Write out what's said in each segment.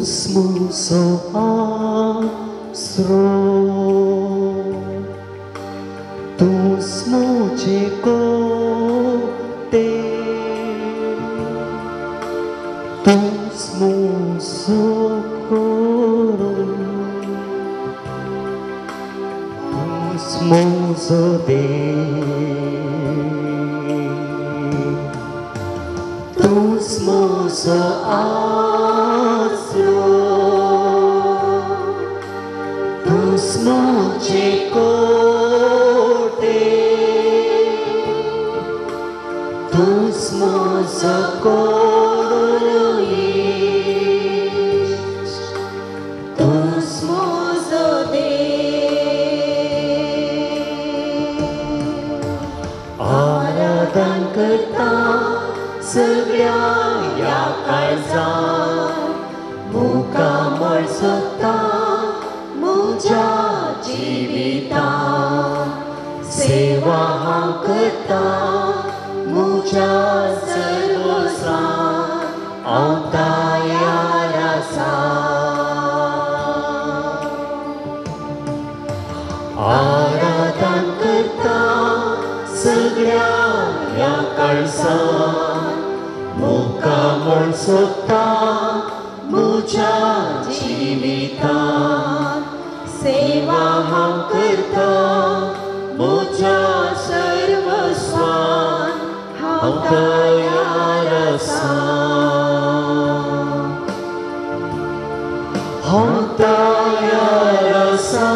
तूंच म्हजो आसरो, तूंच म्हजें कोटें, तूंच म्हजो कोरो, तूंच म्हजो देव, तूंच म्हजो आसरो, तूंच म्हजें कोटें, तूंच म्हजो कोरो इश्ट, तूंच म्हजो देव. आराधन करता सगळ्या ह्या काळजान, मुखामळ सोदता म्हज्या जिवितान, सेवा हांव करता म्हज्या सर्वस्वान, हांव तयार आसा. आराधन करता सगळ्या ह्या काळजान, मुखामळ सोदता म्हज्या जिवितान, सेवा हांव करता म्हज्या सर्वस्वान, हांव तयार आसा, हांव तयार आसा,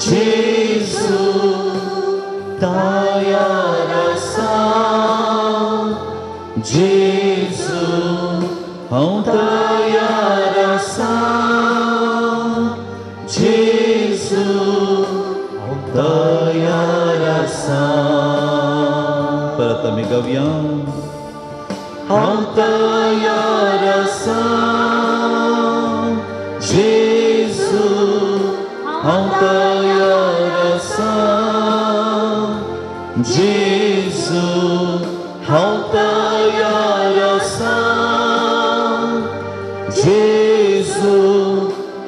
जेजू तयार आसा, जेजू हांव तयार आसा, जेजू हांव तयार आसा. परत आमी गावया. हांव तयार आसा, जेजू हांव तयार आसा, जेजू हांव तयार आसा, जेजू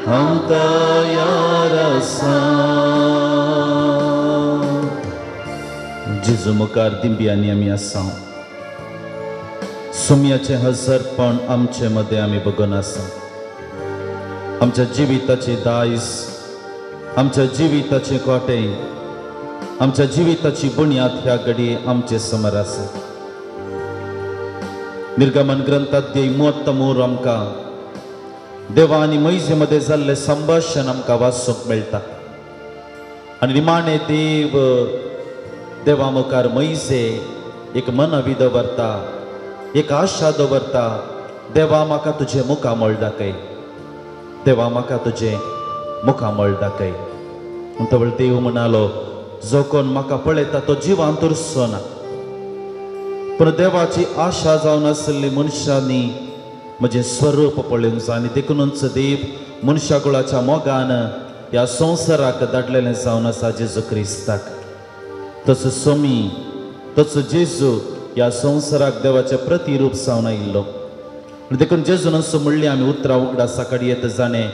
हांव तयार आसा. जेजू मुखार दिंब्यांनी आमी आसा. सोम्याचें हजरपण आमचे मदें आमी बगून आसा. आमच्या जिविताची दायज, आमच्या जिविताचें कोटें, आमच्या जिविताची बुन्याद ह्या घडये आमचे समोर आसा. निर्गमन ग्रंथाध्याय 33 आमकां देवा आनी मैजे मदें जाल्लें संभाशण आमकां वाचूंक मेळटा. आनी निमाणें देव देवा मुखार मैजे एक मनवी दवरता, एक आशा दवरता, देवा म्हाका तुजें मुखामळ दाखय, देवा म्हाका तुजें मुखामळ दाखय. म्हणटकीर देव म्हणालो, जो कोण म्हाका पळयता तो जिवांत उरचो ना. पूण देवाची आशा जावन आशिल्ली मनशांनी म्हजें स्वरूप पळोवंक जाय. आनी देखूनच देव मनशा कुळाच्या मोगान ह्या संवसाराक धाडलेलें जावन आसा जेजू क्रिस्ताक. तसो सोमी, तसो जेजू ह्या संवसाराक देवाचें प्रतिरूप जावन आयिल्लो. आनी देखून जेजून असो म्हणलें, आमी उतरां उगडासा काडयेत, जाणें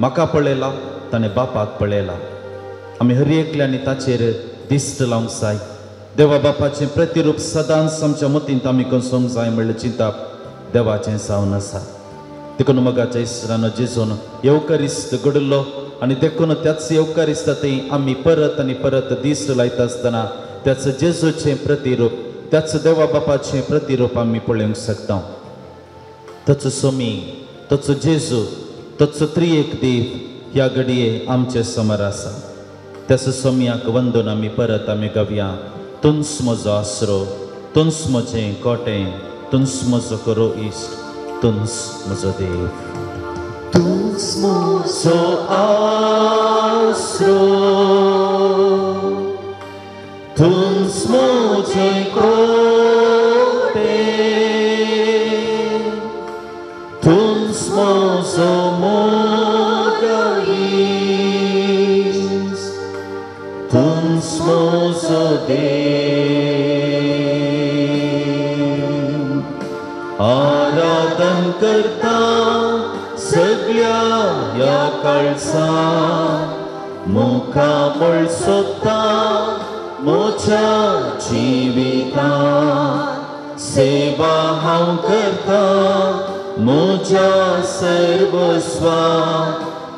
म्हाका पळयला ताणें बापाक पळयला. आमी हर एकल्यांनी ताचेर दिश्ट लावंक जाय. देवा बापाचें प्रतिरूप सदांच आमच्या मतींत आमी कसोवंक जाय म्हणलें चिंताप देवाचें जावन आसा. देखून मोगाच्या इश्टानो, जेजून येवकारिस्त घडलो आनी देखून त्याच येवकारिस्त थंय आमी परत आनी परत दीस लायता आसतना त्याच जेजूचें प्रतिरूप, त्याच देवा बापाचें प्रतिरूप आमी पळोवंक शकता. तोच सोमी, तोच जेजू, तोच त्रिएक देव ह्या घडये आमचे समोर आसा. त्याच सोमयाक वंदून आमी परत आमी गावया. तूंच म्हजो आसरो, तूंच म्हजें कोटें, तूंच म्हजो खरो इश्ट, तूंच म्हजो देव. तूंच म्हजो आसरो, तूंच म्हजें कोटें, तूंच म्हजो मोग इश्ट, तूंच म्हजो देव. आराधन करता सगळ्या ह्या काळसा मुखामळ सोदता म्हज्या जिविता सेवा हांव करता म्हज्या सर्वस्वा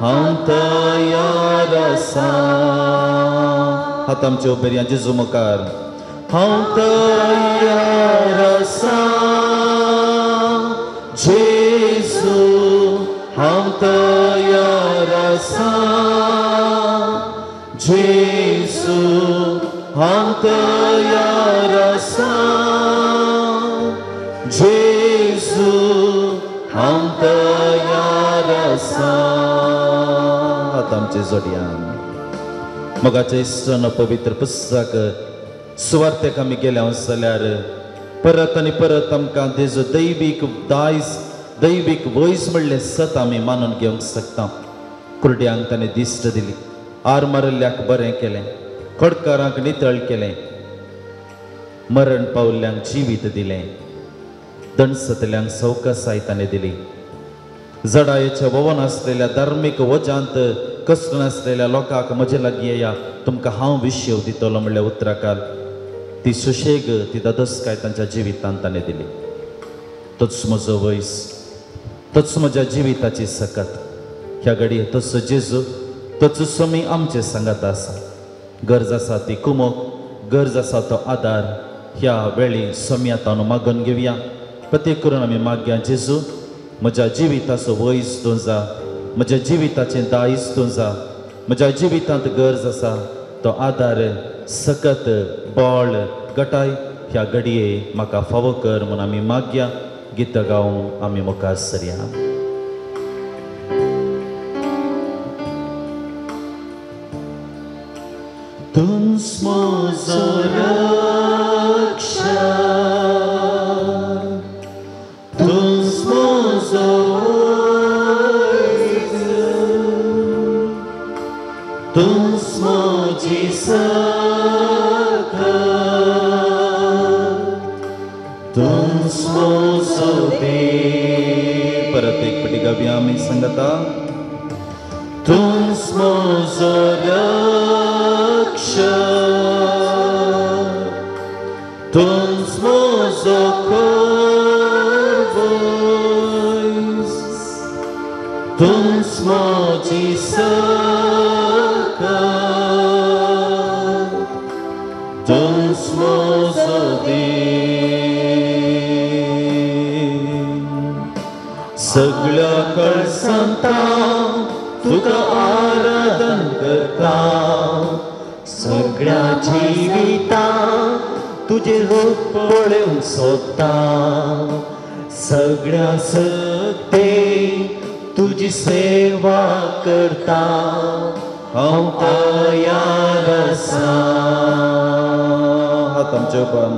हांव तयार आसा. हात आमचे उबेर जेजू मुखार हांव तयार आसा जेजू हांव तयार आसा जेजू हांव तयार आसा जेजू हांव तयार आसा. हात आमचे जोडयान मोगाचे इश्टानो पवित्र पुस्तक सुवार्तेक आमी गेले जाल्यार परत आनी परत आमकां तेजो दैवीक दायज दैवीक वयस म्हणलें सत आमी मानून घेवंक शकता. कुरड्यांक ताणें दिश्ट दिली, आर मारिल्ल्याक बरें केलें, खडकारांक नितळ केलें, मरण पावल्ल्यांक जिवीत दिलें, दणसतल्यांक सवकसाय ताणें दिली, जडायेच्या ववन आसलेल्या धार्मीक वजांत कश्ट नासलेल्या लोकांक म्हजे लागीं येया तुमकां हांव विशेव दितलो म्हणल्या उतराकाल ती सुशेग ती दादोसकाय तांच्या जिवितांत ताणें दिली. तोच म्हजो वयस, तोच म्हज्या जिविताची सकत. ह्या घडये तसो जेजू तोच स्वामी आमचे सांगात आसा. गरज आसा ती कुमोक, गरज आसा तो आदार ह्या वेळी स्वामी मागून घेवया. प्रत्येक करून आमी मागया जेजू म्हज्या जिविताचो वयस तूं जा, म्हज्या जिविताचें दायज तूं जा, म्हज्या जिवितांत गरज आसा तो आदार सकत बळ गटाय ह्या घडये म्हाका फावो कर म्हूण आमी मागया. गीत गावन आमी मुखार सरया. तूंच म्हजो रक्षक, तूंच म्हजो वैज, तूंच म्हजी सकत, तूंच म्हजो देव. परत एक पटी गावया आमी सांगता. तूंच म्हजो रक्षक, तूंच म्हजो वैज, तूंच म्हजी सकत, तूंच म्हजो देव. सगळ्या कळसांता तुका आराधन करता, सगळ्या जिवितांत तुजें रूप पळोवंक सोदता, सगळ्या सत्ते तुजी सेवा करता, हांव तयार आसा. हात आमचे उपर.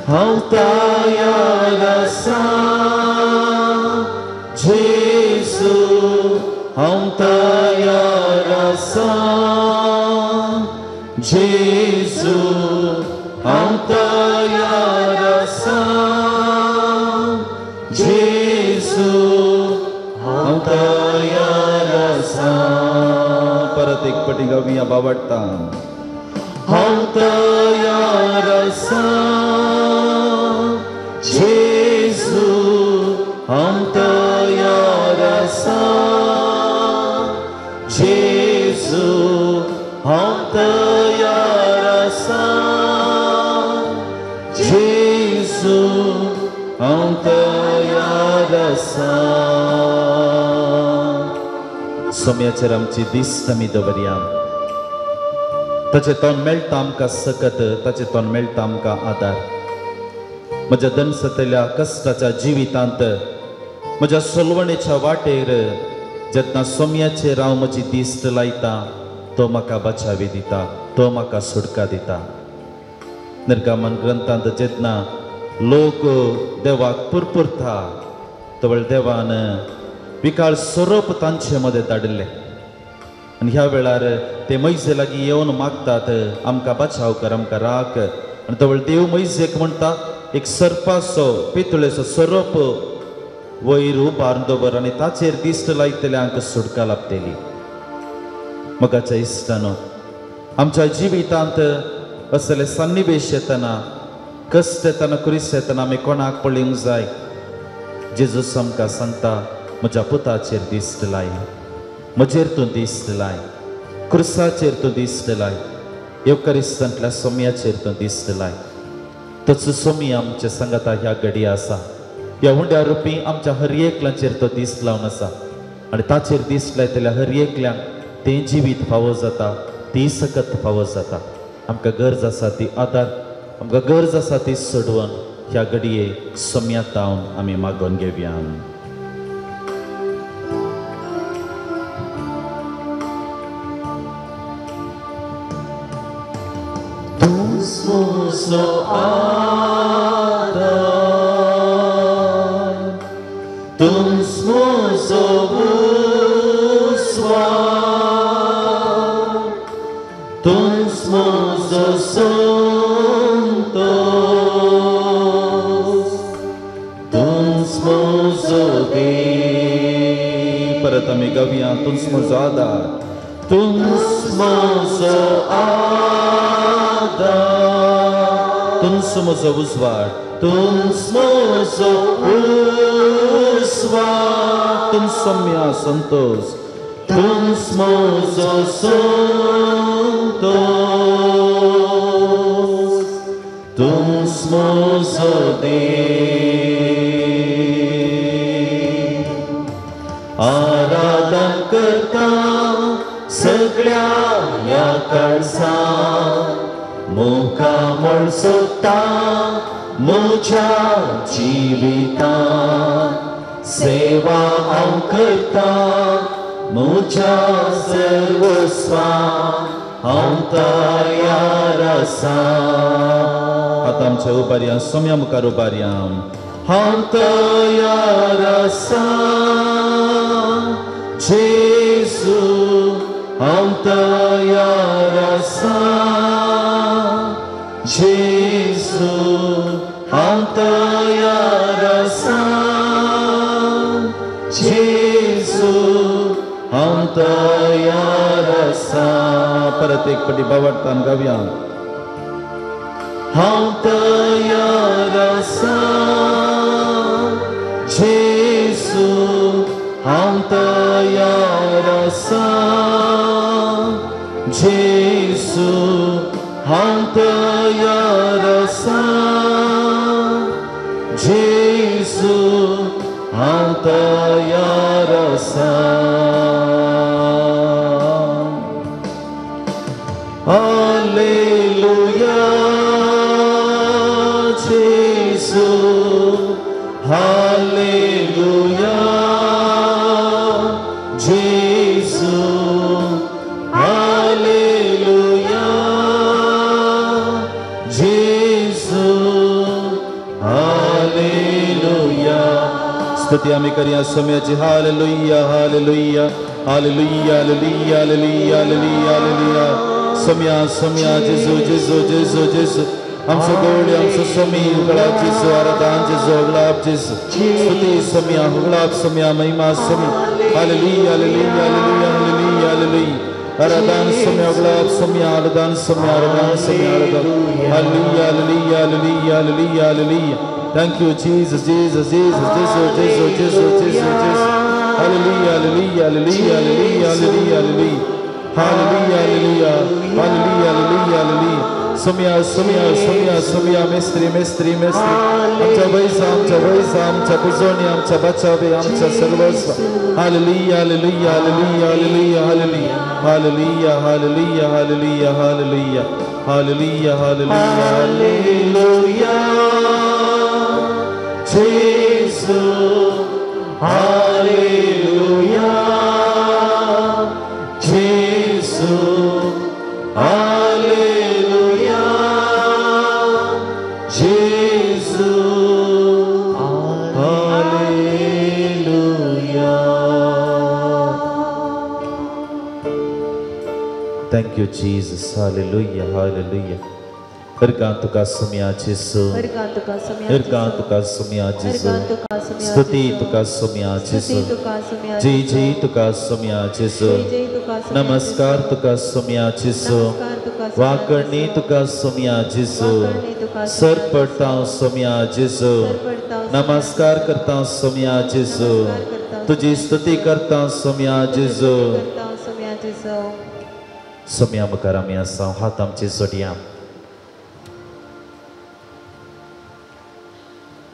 हांव तयार आसा जेजू, हांव तयार आसा जेजू, हांव तयार आसा जेजू, हांव तयार आसा. परत एक पटी गावया बाबाडटा. हांव तयार आसा जेजू, हांव तयार आसा जेजू, हांव तयार आसा जेजू, हांव तयार आसा. सोम्याचेर आमची दिश्ट आमी दवरया. ताचें तोंड मेळटा आमकां सकत, ताचें तोंड मेळटा आमकां आदार. म्हज्या दनसतल्या कश्टाच्या जिवितांत म्हज्या सोलवणेच्या वाटेर जेन्ना सोम्याचेर हांव म्हजी दिश्ट लायता तो म्हाका बचावी दिता, तो म्हाका सुटका दिता. निर्गमन ग्रंथांत जेन्ना लोक देवाक पुरपुरता तवळ देवान विकाळ सोरोप तांचे मदें धाडिल्ले आनी ह्या वेळार ते मैजे लागीं येवन मागतात आमकां बचाव कर, आमकां राख. आनी तवळ देव मैजेक म्हणटा एक सर्पाचो पितुळेचो सोरोप वयर उबारून दवर आनी ताचेर दिश्ट लायतल्यांक सुटका लाभतली. मोगाच्या इश्टानो, आमच्या जिवितांत असले सन्निवेश येतना, कश्ट येतना, क्रिस येतना आमी कोणाक पळोवंक जाय? जेजूस आमकां सांगता, म्हज्या पुताचेर दिश्ट लाय, म्हजेर तूं दिश्ट लाय, क्रुसाचेर तूं दिश्ट लाय, येवकारिस्तांतल्या सोम्याचेर तूं दिश्ट लाय. तोच सोमी आमचे सांगाता ह्या घडी आसा. ह्या हुंड्या रुपी आमच्या हर एकल्याचेर तो दिश्ट लावन आसा आनी ताचेर दिश्ट लायतल्या हर एकल्यांक तें जिवीत फावो जाता, ती सकत फावो जाता. आमकां गरज आसा ती आदार, आमकां गरज आसा ती सोडवण ह्या घडये सोम्या तावन आमी मागोवन घेवया. तुझो आदार, तुझो उस्वार, तुझो संतोष, तुझो देव. परत आमी गावया, तुझो आदार, तुझो आदार, तुझो म्हजो उजवाड, तुझो उस्वार, तुझो म्या संतोष, तुझो संतोष, तुझो देव. आराधन करता सगळ्या ह्या काळसा, मुखामळ सोदता म्हज्या जिवितांत, सेवा हांव करता म्हज्या सर्वस्वान, हांव तयार आसा. आतां आमच्या उबारया, सोम्या मुखार उबारया. हांव तयार आसा जेजू, हांव तयार आसा जेजू, हांव तयार आसा जेजू, हांव तयार आसा. परत एक पटी बावडतान गावया. हांव तयार आसा जेजू, हांव तयार आसा जेजू, हांव तयार आसा जेजू, हांव तयार आसा. हालेलुया जेजू, हालेलुया जेजू, हालेलुया जेजू, हालेलुया. स्तुती आमी करया सोम्याची. Hallelujah, hallelujah, hallelujah, hallelujah, hallelujah, hallelujah, hallelujah. सोम्या, सोम्या, जेजू, जेजू, जेजू, जेजू. आमचो गोवळी, आमचो सोमी, उगळाप जेजू, आराधन जेजू, उगळाप जेजू. स्तुती सोम्या, उगळाप सोम्या, महिमा सोमी. Hallelujah, hallelujah, hallelujah, hallelujah, hallelujah. आराधन सोम्या, उगळाप सोम्या, आराधन सोम्या, आराधन सोम्या, आराधन. Hallelujah, hallelujah, hallelujah, hallelujah, hallelujah. Thank you, Jesus, Jesus, Jesus, Jesus, Jesus, Jesus, Jesus, Jesus. Hallelujah, hallelujah, hallelujah, hallelujah, hallelujah, hallelujah. Hallelujah, hallelujah, hallelujah, hallelujah, hallelujah. Somya, Somya, Somya, Somya, Mestri, Mestri, Mestri. आमच्या वैसा, आमच्या वैसा, आमच्या पुजोनी, आमच्या बचावे, आमच्या सर्वस्व. Hallelujah, hallelujah, hallelujah, hallelujah, hallelujah. Hallelujah, hallelujah, hallelujah, hallelujah. Hallelujah, hallelujah, hallelujah. जेजू, हालेलुया जेजू, हालेलुया जेजू, hallelujah. Thank you, Jesus. Hallelujah, hallelujah. अर्गां तुका सोम्या जेजू, अर्गां तुका सोम्या जेजू, स्तुती तुका सोम्या जेजू, जय जय तुका सोम्या जेजू, नमस्कार तुका सोम्या जेजू, वाकणी तुका सोम्या जेजू, सर पडटा सोम्या जेजू, नमस्कार करता सोम्या जेजू, तुजी स्तुती करता सोम्या जेजू। सोम्या मुखार आमी आसा, हात आमचे जोडया।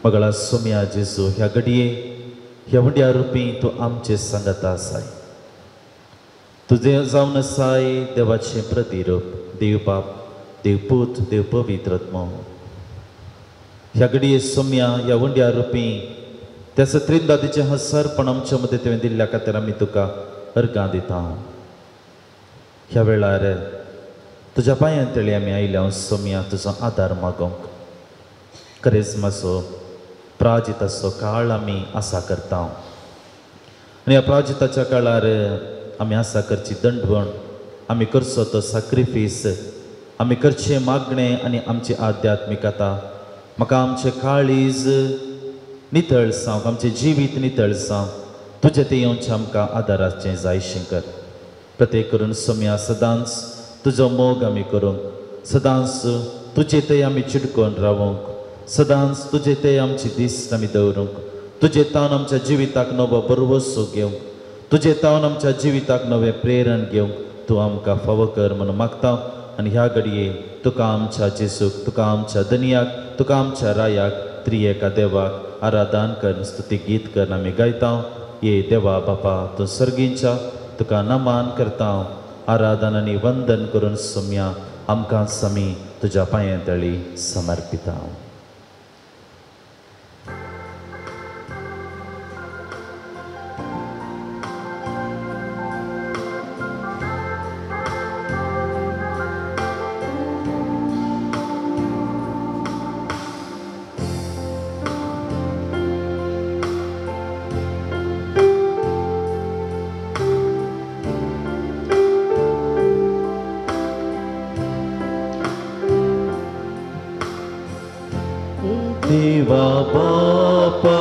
मगळा सोम्या जेजू, ह्या घडये ह्या हुंड्या रुपी तूं आमचे सांगत आसाय। तुजें जावन आसाय देवाचें प्रतिरूप, देव बाप, देव पूत, देव पवित्र आत्मो। ह्या घडये सोम्या ह्या हुंड्या रुपी त्या सत्रिंदादीचें हसरपण आमच्या मदें तुवें दिल्ल्या खातीर आमी तुका अर्गां दिता। ह्या वेळार तुज्या पांयां तळी आमी आयल्या सोम्या तुजो आदार मागोवंक। करेज्माचो प्राजिताचो काळ आमी आसा करता आनी ह्या प्राजिताच्या काळार आमी आसा करची दंडवण, आमी करचो तो साक्रिफीस, आमी करचें मागणें आनी आमची आध्यात्मिकता म्हाका आमचें काळीज नितळ जावंक, आमचें जिवीत नितळ जावंक तुजें तें येवचें आमकां आदाराचें जायशें कर। प्रत्येक करून सोम्या सदांच तुजो मोग आमी करूंक, सदांच तुजे थंय आमी चिटकोन रावूंक, सदांच तुजे ते आमची दिश्ट आमी दवरूंक, तुजे तावन आमच्या जिविताक नवो बरवसो घेवंक, तुजे तावन आमच्या जिविताक नवें प्रेरण घेवंक तूं आमकां फावो कर म्हणून मागता। आनी ह्या घडये तुका आमच्या जेजूक, तुका आमच्या धनयाक, तुका आमच्या रायाक, त्रियेका देवाक आराधन कर, स्तुती गीत कर आमी गायता। ये देवा बापा, तूं सर्गींच्या तुका नमान करता, आराधन आनी वंदन करून सोम्या आमकां आमी तुज्या पांयां तळी समर्पिता। देवा बापा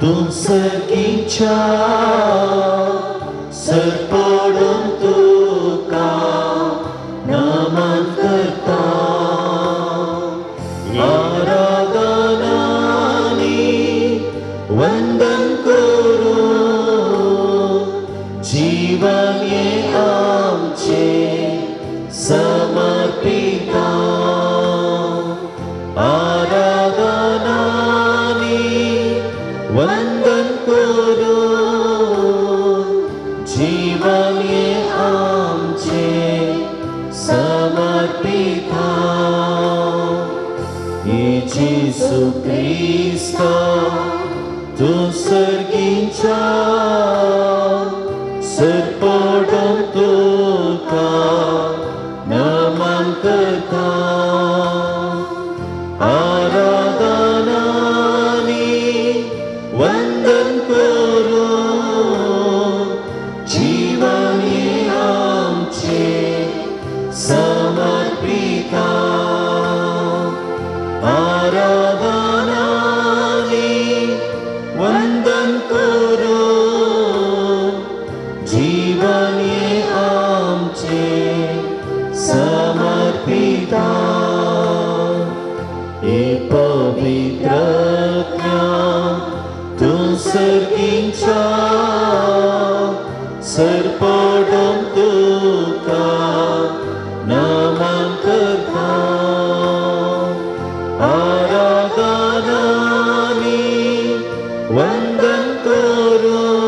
तूं सगींच्या सर पडून तुका नमन करता, आराधनानी वंदन करूं, जीवन हे आमचें समर्पिता, वंदन करूं, जीवन हे आमचें समर्पिता। हे जेजू क्रिस्ता तूं सर्गींच्या सर पडून तुका नमन करता, आराधनानी वंदन करूं, जीवन हे आमचें समर्पिता, आराधनानी वंदन करूं, जीवन हे आमचें समर्पिता। हे पवित्र तूं सर्गींच्या सर पडून तुका नमन करता, आराधनानी वंदन करूं,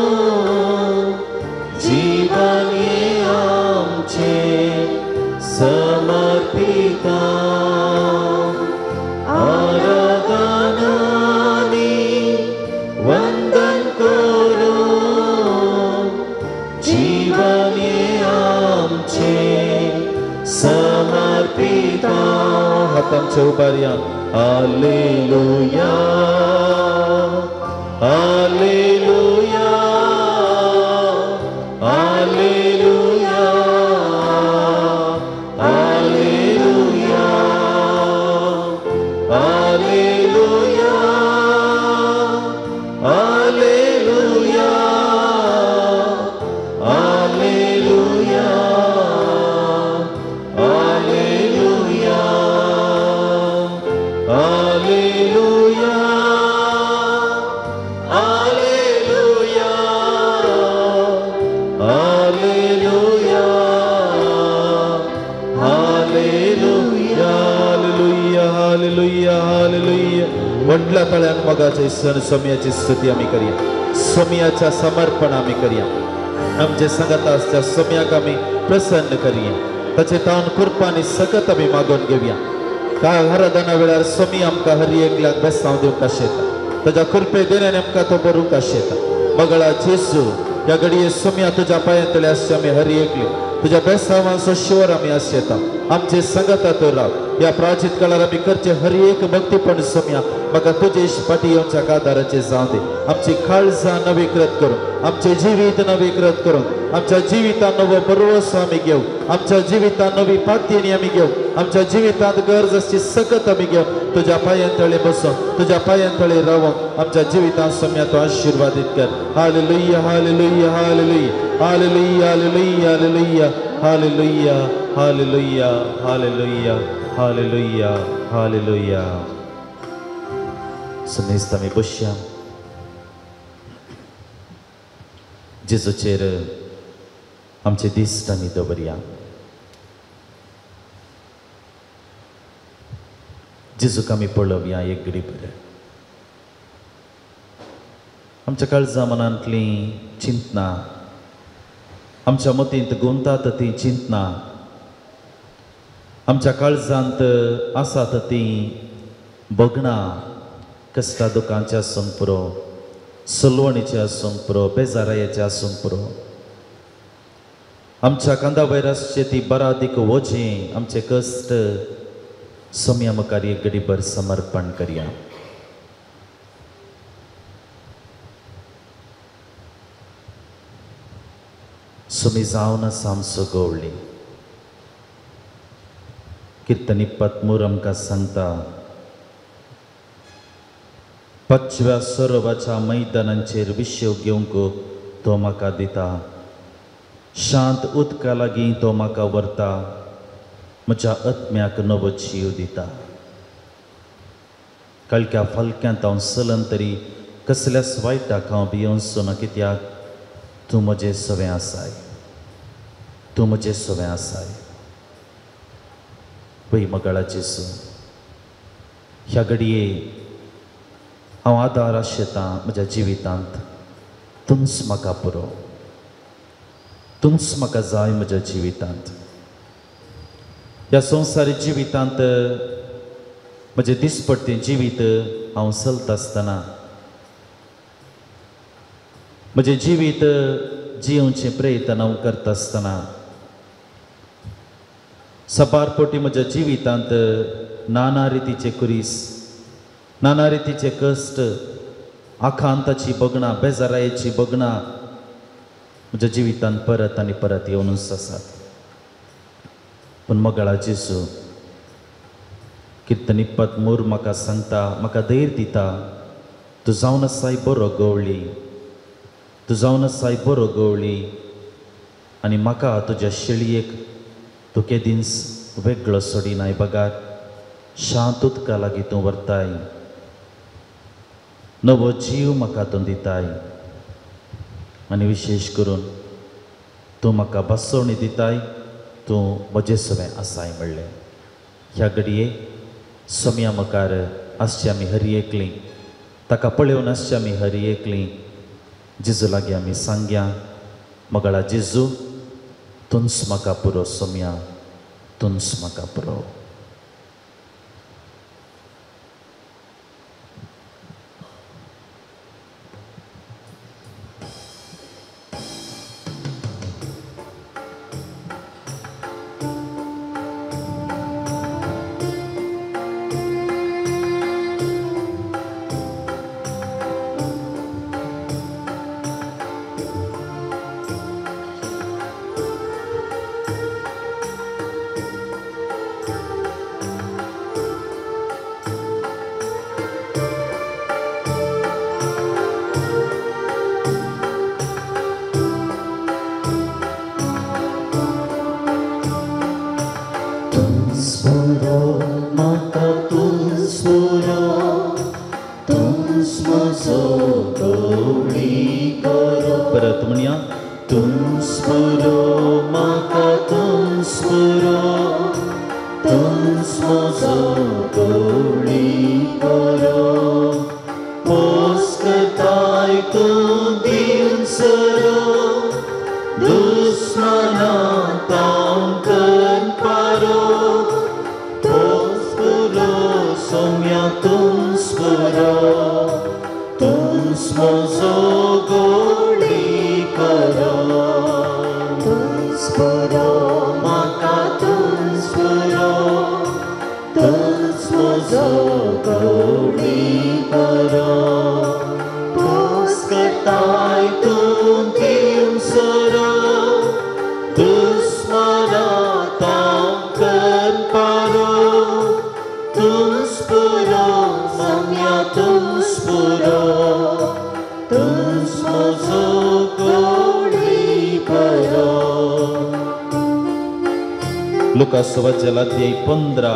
जीवन हे आमचें समर्पिता, आराधनानी वंदन करूं, जीवन हे आमचें समर्पिता। हात आमचे उबारया। Hallelujah, hallelujah, hallelujah, hallelujah. व्हडल्या तळ्यान मोगाचे सण सोमयाची स्तुती आमी करया, सोमयाच्या समर्पण आमी करया. आमचे संगत आसच्या सोमयाक आमी प्रसन्न करया, ताचे तावन कृपा आनी सकत आमी मागोवन घेवया. काय आराधना वेळार सोमी आमकां हर एकल्याक बेसांव दिवंक आशेता, ताच्या कृपे देण्यान आमकां तो बरूंक आशेता. मगळा जेजू ह्या घडये सोमया तुज्या पांयांतले आसचे आमी हर एकले तुज्या बेसावांचो शिवर आमी आशेता. आमचे संगता तो राव ह्या प्राचीत काळार आमी करचे हर एक भक्तीपण सोमया म्हाका तुजे फाटी येवच्या आदाराचे जावं दे. आमची काळजां नवीकृत करून, आमचें जिवीत नवीकृत करून, आमच्या जिवितांत नवो भरवसो आमी घेवं, आमच्या जिवितांत नवी पातयेनी आमी घेवं, आमच्या जिवितांत गरज आसची सकत आमी घेवं. तुज्या पांयांतळे बसून, तुज्या पांयांतळे रावून आमच्या जिवितांत सोमया तूं आशिर्वादीत कर. Hallelujah, hallelujah, hallelujah, hallelujah, hallelujah, hallelujah, hallelujah, hallelujah, hallelujah, hallelujah. समेस्त आमी बसया. जेजूचेर आमचे दिश्ट आमी दवरया. जेजूक आमी पळोवया एक घडी बरें. आमच्या काळजा मनांतलीं चिंतनां, आमच्या मतींत गुंतात तीं चिंतनां, आमच्या काळजांत आसात तीं भगणां, कश्टा दुखांचे आसूंक पुरो, सलवणीचे आसूंक पुरो, बेजारायेचे आसूंक पुरो, आमच्या कांदा वयर आसचे ती बरादीक वजें, आमचे कश्ट सोमया मुखार एक घडीभर समर्पण करया. सोमी जावन आसा आमचो गवळी. किर्तन 23 आमकां सांगता, पाचव्या सरोवाच्या मैदानांचेर विशेव घेवंक तो म्हाका दिता, शांत उदका लागीं तो म्हाका व्हरता, म्हज्या आत्म्याक नवो जीव दिता. काळख्या फालक्यांत हांव चलन तरी कसल्याच वायटाक हांव भियोवचो ना, कित्याक तूं म्हजें सवें आसाय, तूं म्हजें सवें आसाय. पय मगळा जेजू, ह्या घडये हांव आदार आशेतां म्हज्या जिवितांत, तूंच म्हाका पुरो, तूंच म्हाका जाय म्हज्या जिवितांत. ह्या संवसारी जिवितांत म्हजें दिसपट्टें जिवीत हांव चलता आसतना म्हजें जिवीत जियोवचें प्रयत्न हांव करता आसतना साबार पटी म्हज्या जिवितांत नाना रितीचे कुरीस, नाना रितीचे कश्ट, आखांताची भगणां, बेजारायेची भगणां म्हज्या जिवितांत परत आनी परत येवनूच आसात. पूण मगळा जेजू किर्तन 23 म्हाका सांगता, म्हाका धैर्य दिता, तूं जावन आसाय बरो गवळी, तूं जावन आसाय बरो गवळी आनी म्हाका तुज्या शेळयेक तूं केदींच वेगळो सोडिनाय, बगार शांत उदका लागीं तूं व्हरताय, नवो जीव म्हाका तूं दिताय आनी विशेश करून तूं म्हाका बसवणी दिताय, तूं म्हजे सवें आसाय म्हणलें. ह्या घडये सोमया मुखार आसची आमी हरी एकलीं, ताका पळोवन आसची आमी हरी एकलीं, जेजू लागीं आमी सांगया, मगळा जेजू तूंच म्हाका पुरो, सोमया तूंच म्हाका पुरो. परत म्हणया, तूंच पुरो म्हाका, तूंच पुरो, तूंच तूंच म्हजो गोडी बरो पोस करताय तूं दिवन सरो दुस्मना तावन कर पारो तूंच पुरो सोम्या तूंच पुरो तूंच म्हजो गोडी करो तूंच पुरो म्हाका तूंच पुरो तूंच म्हजो गोडी करो पोस करताय तूं दिवन सरो दुस्मना तावन कर पारो तूंच पुरो सोम्या तूंच पुरो तूंच म्हजो गोडी बरो. लुकास वचल अध्याय 15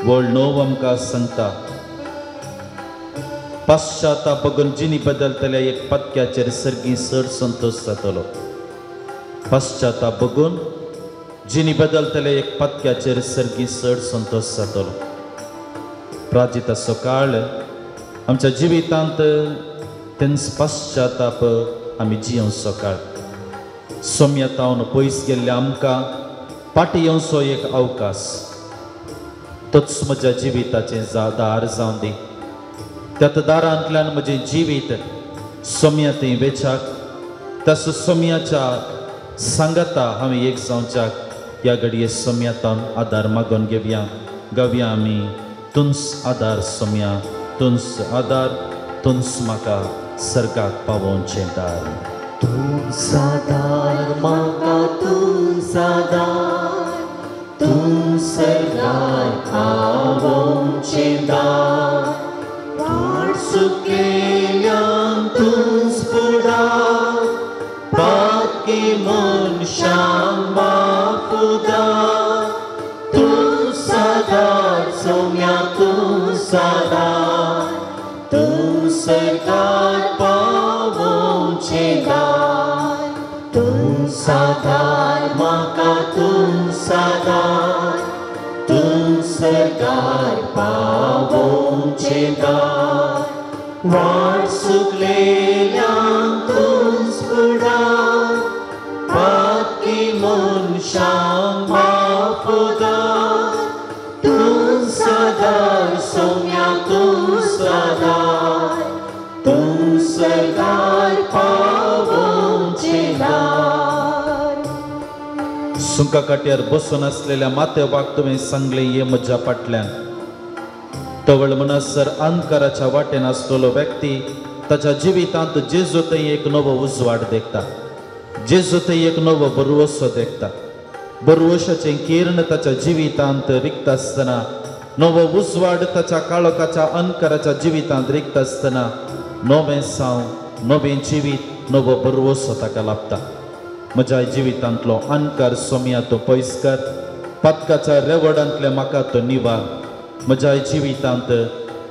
वळ 9 आमकां सांगता पश्चाताप बघून जिनी बदलतल्या एक पत्क्याचेर सर्गी चड संतोश जातलो. पश्चाताप बघून जिनी बदलतल्या एक पत्क्याचेर सर्गी चड संतोश जातलो. प्राजिताचो काळ आमच्या जिवितांत तेंच पश्चाताप आमी जियोवचो काळ. सोम्यातावन पयस गेल्ल्या आमकां फाटीं येवचो एक अवकाश तोच म्हज्या जिविताचें दार जावन दी. त्या दारांतल्यान म्हजें जिवीत सोम्या थंय वेचाक तसो सोम्याच्या सांगाता हांवें एक जावच्याक ह्या घडये सोम्यातावन आदार मागून घेवया. गावया आमी तुंच आदार सोम्या तुंच आदार तुंच म्हाका सर्गाक पावोवचें दार. तूंच आदार म्हाका तूंच आदार तूं सर्गाक पावोवचें दार वाट चुकलेल्यांक तूंच फुडार पातकी मनशांक माफ उदार तूंच आदार सोम्या तूंच आदार तूं सर्गाक पावोवचें दार तूंच आदार म्हाका तूंच आदार तूं सर्गाक पावोवचें दार वाट चुकलेल्यांक तूंच फुडार पातकी मनशांक माफ उदार तूंच आदार सोम्या तूंच आदार तूं सर्गाक पावोवचें दार. सुंका काट्यार बसून आसलेल्या मातेवाक तुवें सांगलें ये म्हज्या फाटल्यान. तवळ म्हणसर अंधकाराच्या वाटेन आसलेलो व्यक्ती ताच्या जिवितांत जेजू थंय एक नवो उजवाड देखता, जेजू थंय एक नवो बरवसो देखता. बरवशाचें किर्ण ताच्या जिवितांत रिगता आसतना नवो उजवाड ताच्या काळोखाच्या अंधकाराच्या जिवितांत रिगता आसतना नवें साव नवें जिवीत नवो बरवसो ताका लाभता. म्हज्या जिवितांतलो अंधकार सोम्या तो पयस कर, पातकाच्या रेवडांतले म्हाका तो निवार. म्हज्या जिवितांत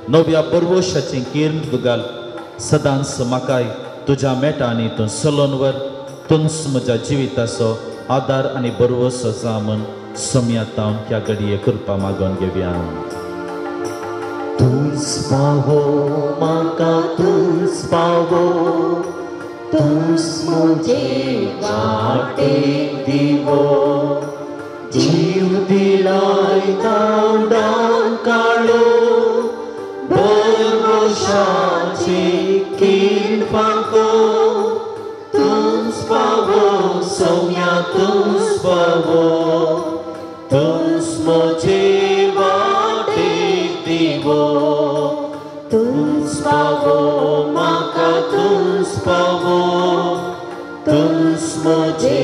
नव्या बरवशाचें किर्ण तूं घाल. सदांच म्हाकाय तुज्या मेटांनी तूं चलोवन व्हर. तूंच म्हज्या जिविताचो आदार आनी बरवसो जा म्हूण सोम्या तावन ह्या घडये कृपा मागून घेवया. तूंच पावो म्हाका तूंच पावो तूंच म्हजे वाटेक दिवो जीव दिलाय दावडान काडो बरवशाचे किर्ण फांको तूंच पावो सोम्या तूंच पावो तूंच म्हजे वाटेक दिवो तूंच पावो म्हाका तूंच पावो तूंच म्हजे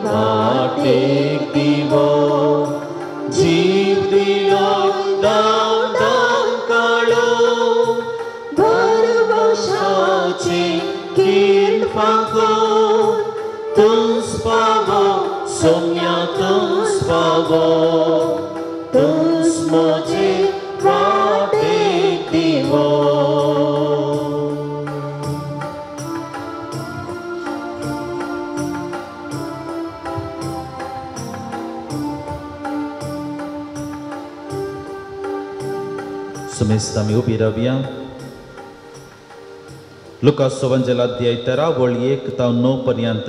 वाटेक दिवो जीव दिलो दावडान काडो बरवशाचे किर्ण फांको तूंच पावो सोम्या तूंच पावो तूंच म्हजे वाटेक दिवो. सुमेस्त आमी उबी रावया. लुकास एवांजेल अध्याय 13 वळ 1 ते 9 पर्यंत.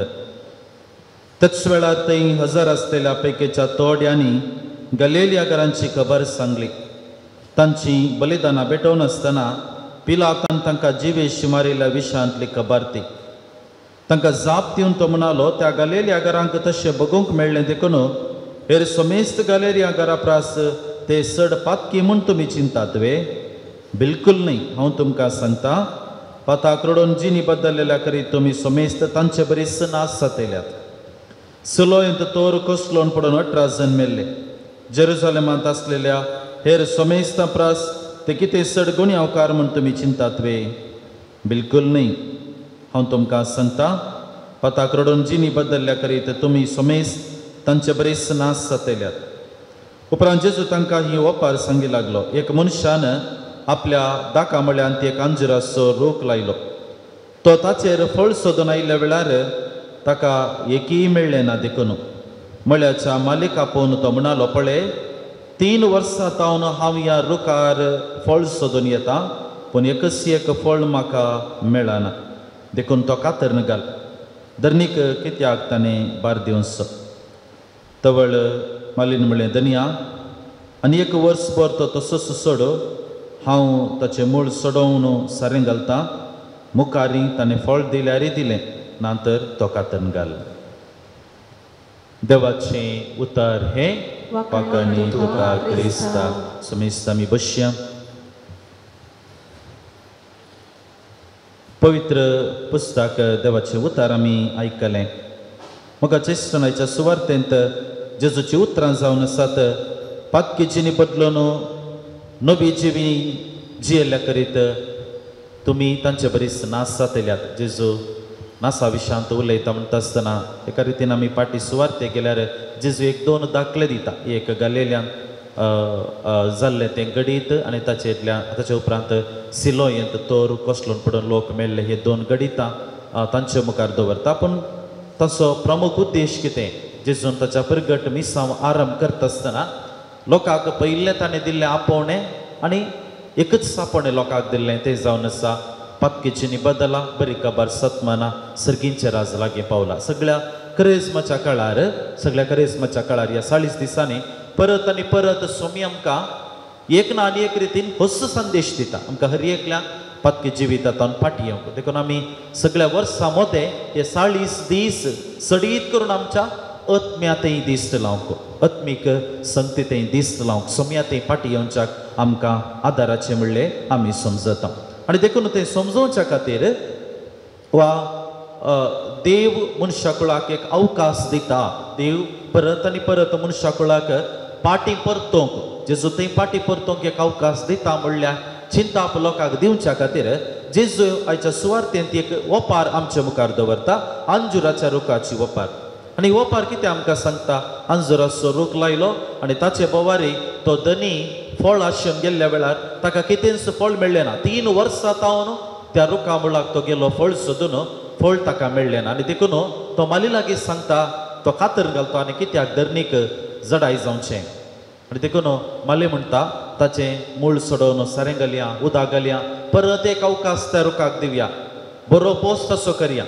त्याच वेळार थंय हजर आसलेल्या पैकीच्या थोड्यांनी गलेलिया घरांची खबर सांगली. तांची बलिदानां भेटोवन आसतना पिलातान तांकां जिवेशी मारिल्ल्या विशांतली खबर ती. तांकां जाप दिवन तो म्हणालो, त्या गलेलिया घरांक तशें बगूंक मेळ्ळें देखून हेर समेस्त गलेरिया घरा प्रास ते चड पातकी म्हूण तुमी चिंतात वे? बिलकुल न्हय. हांव तुमकां सांगता, पाताक रडोवन जिनी बदललेल्या करीत तुमी समेस्त तांचे बरीच नाश जातल्यात. सुलोयंत तोर कोसलोन पडून 18 जण मेल्ले. जेरुजालेमांत आसलेल्या हेर समेस्तां प्रास ते कितें चड गुन्यांवकार म्हूण तुमी चिंतात वे? बिलकुल न्हय. हांव तुमकां सांगता, पाताक रडोवन जिनी बदलल्या करीत तुमी समेस्त तांचे बरीच नाश जातल्यात. उपरांत जेजू तांकां ही ओपार सांगी लागलो. एक मनशान आपल्या दाका मळ्यांत एक अंजुराचो रूख लायलो. तो ताचेर फळ सोदून आयिल्ल्या वेळार ताका एकय मेळ्ळें ना. देखून मळ्याच्या मालिक आपोवन तो म्हणालो, पळय, 3 वर्सां तावन हांव ह्या रुखार फळ सोदून येता, पूण एकच एक फळ म्हाका मेळना. देखून तो कातरन घाल. धरणीक कित्याक ताणें भार दिवचो? तवळ मालीन म्हणलें, धनया, आनी 1 वर्सभर तो तसोच सोड, हांव ताचें मूळ सोडोवन सारें घालतां. मुखारी ताणें फळ दिल्यारय दिलें, ना तर तो कातरन घाल. देवाचें उतर हें वाखाणी तुका क्रिस्ता. समेस्त आमी बसया. पवित्र पुस्तक देवाचें उतर आमी आयकलें. म्हाका चेस्टनाच्या सुवार्तेंत जेजूची उतरां जावन आसात, पातकी जिणी बदलून नवी जिवी जियेल्ल्या करीत तुमी तांचे बरीच नाश जातल्यात. जेजू नासा विशांत उलयता म्हणटा आसतना एका रितीन आमी फाटीं सुवार्ते गेल्यार जेजू 1-2 दाखले दिता. एक गलेल्यान जाल्लें तें घडीत आनी ताचे उपरांत सिलोयंत तोर कोसलून पडून लोक मेळ्ळे. हे 2 घडितां तांचे मुखार दवरता. पूण ताचो प्रमुख उद्देश कितें? जेजून ताच्या प्रगट मिसांव आरंभ करता आसतना लोकांक पयलें ताणें दिल्लें आपोवणें आनी एकच आपोवणें लोकांक दिल्लें तें जावन आसा पातकेची बदला बरी खबर सतमाना सर्गींचे राज लागीं पावला. सगळ्या करेज्माच्या काळार ह्या 40 दिसांनी परत आनी परत स्वामी आमकां एक ना आनी एक रितीन होच संदेश दिता. आमकां हर एकल्याक पातकी जिवितांत फाटीं येवंक. देखून आमी सगळ्या वर्सां मदें हे 40 दीस सडीत करून आमच्या आत्म्यातय दिस्त लावंक, आत्मीक संगतीतय दिस्त लावंक, सोम्यातय फाटीं येवच्याक आमकां आदाराचें म्हणलें आमी समजता. आनी देखून तें समजोवच्या खातीर वा देव मनशा कुळाक एक अवकाश दिता. देव परत आनी परत मनशा कुळाक पाटी परतोवंक, जेजू थंय पाटी परतोवंक एक अवकाश दिता म्हणल्यार चिंताप लोकांक दिवच्या खातीर जेजू आयच्या सुवार्तेंत एक ओपार आमचे मुखार दवरता, अंजुराच्या रुखाची ओपार. आनी ओपार कितें आमकां सांगता? अंजुराचो रूख लायलो आनी ताचे बोवारी तो धनी फळ आशेवन गेल्ल्या वेळार ताका कितेंच फळ मेळ्ळें ना. 3 वर्सां तावन त्या रुखा मुळाक तो गेलो फळ सोदून, फळ ताका मेळ्ळें ना. आनी देखून तो माली लागीं सांगता, तो कातर घालता आनी कित्याक धरणीक जडाय जावचें. आनी देखून माली म्हणटा ताचें मूळ सोडोवन सारें घालया, उदक घालया, परत एक अवकाश त्या रुखाक दिवया, बरो पोस तसो करया,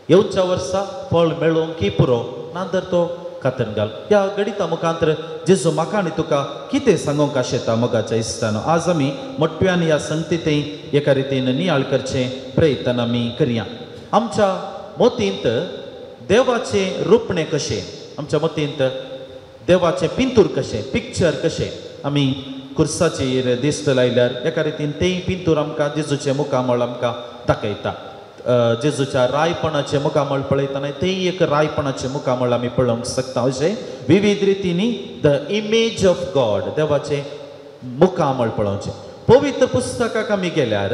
येवच्या वर्सा फळ मेळोवंक की पुरो, ना तर तो कातरन घाल. ह्या गणिता मुखांतर जेजू म्हाका आनी तुका कितें सांगूंक आशेता मोगाच्या इश्टानो? आज आमी मोटव्यान ह्या संगतींत एका रितीन नियाळ करचें प्रयत्न आमी करया. आमच्या मतींत देवाचें रुपणें कशें, आमच्या मतींत देवाचें पिंतूर कशें, पिक्चर कशें, आमी कुर्साचेर दिश्ट लायल्यार एका रितीन तें पिंतूर आमकां जेजूचें मुखामळ आमकां दाखयता. जेजूच्या रायपणाचें मुखामळ पळयतना तें एक रायपणाचें मुखामळ आमी पळोवंक शकता. अशें विविध रितींनी the image of God, देवाचें मुखामळ पळोवचें. पवित्र पुस्तकाक आमी गेल्यार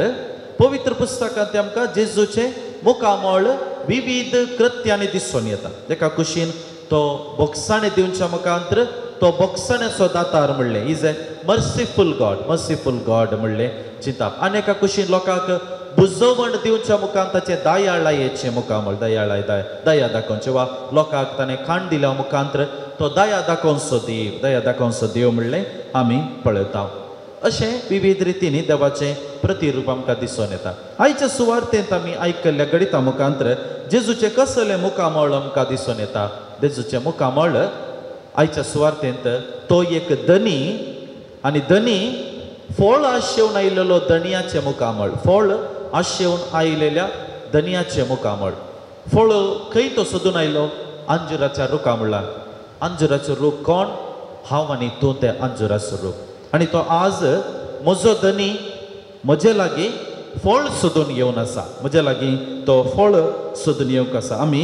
पवित्र पुस्तकांत आमकां जेजूचें मुखामळ विविध कृत्यांनी दिसून येता. एका कुशीन तो बोगसाणें दिवच्या मुखांतर तो बोगसाण्याचो दातार म्हणलें, is a merciful God, merciful God म्हणलें चिंताप. आनी एका कुशीन लोकांक बुजवण दिवच्या मुखान ताचें दयाळायेचें मुखामळ, दयाळाय दया दाखोवचें वा लोकांक ताणें खाण दिल्या मुखांतर तो दया दाखोवचो देव, दया दाखोवचो देव म्हणलें आमी पळयता. अशें विविध रितींनी देवाचें प्रतिरूप आमकां दिसून येता. आयच्या सुवार्तेंत आमी आयकल्ल्या गणिता मुखांतर जेजूचें कसलें मुखामळ आमकां दिसून येता? जेजूचें मुखामळ आयच्या सुवार्तेंत तो एक धनी आनी धनी फळ आशेवन आयिल्लो धनियाचें मुखामळ, फळ आशेवन आयिल्ल्या धनियाचें मुखामळ. फळ खंय तो सोदून आयलो? अंजुराच्या रुखा मुळान. अंजुराचो रूख कोण? हांव आनी तूं ते अंजुराचो रूख. आनी तो आज म्हजो धनी म्हजे लागीं फळ सोदून येवन आसा, म्हजे लागीं तो फळ सोदून येवंक आसा. आमी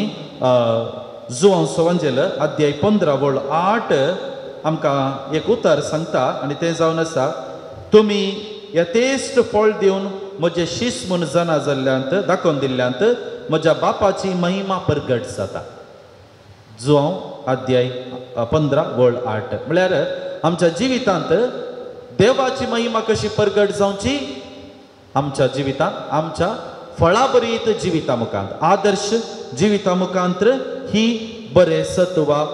जुवांव सोवांजेल अध्याय 15 वळ 8 आमकां एक उतर सांगता आनी तें जावन आसा, तुमी यथेश्ट फळ दिवन म्हजें शीस म्हूण जाणा जाल्ल्यांत दाखोवन दिल्ल्यांत म्हज्या बापाची महिमा परगट जाता. जुवांव अध्याय 15 वळ 8 म्हळ्यार आमच्या जिवितांत देवाची महिमा कशी परगट जावची? आमच्या जिवितांत आमच्या फळाभरीत जिविता मुखांत, आदर्श जिविता मुखांत ही बरें सत्वा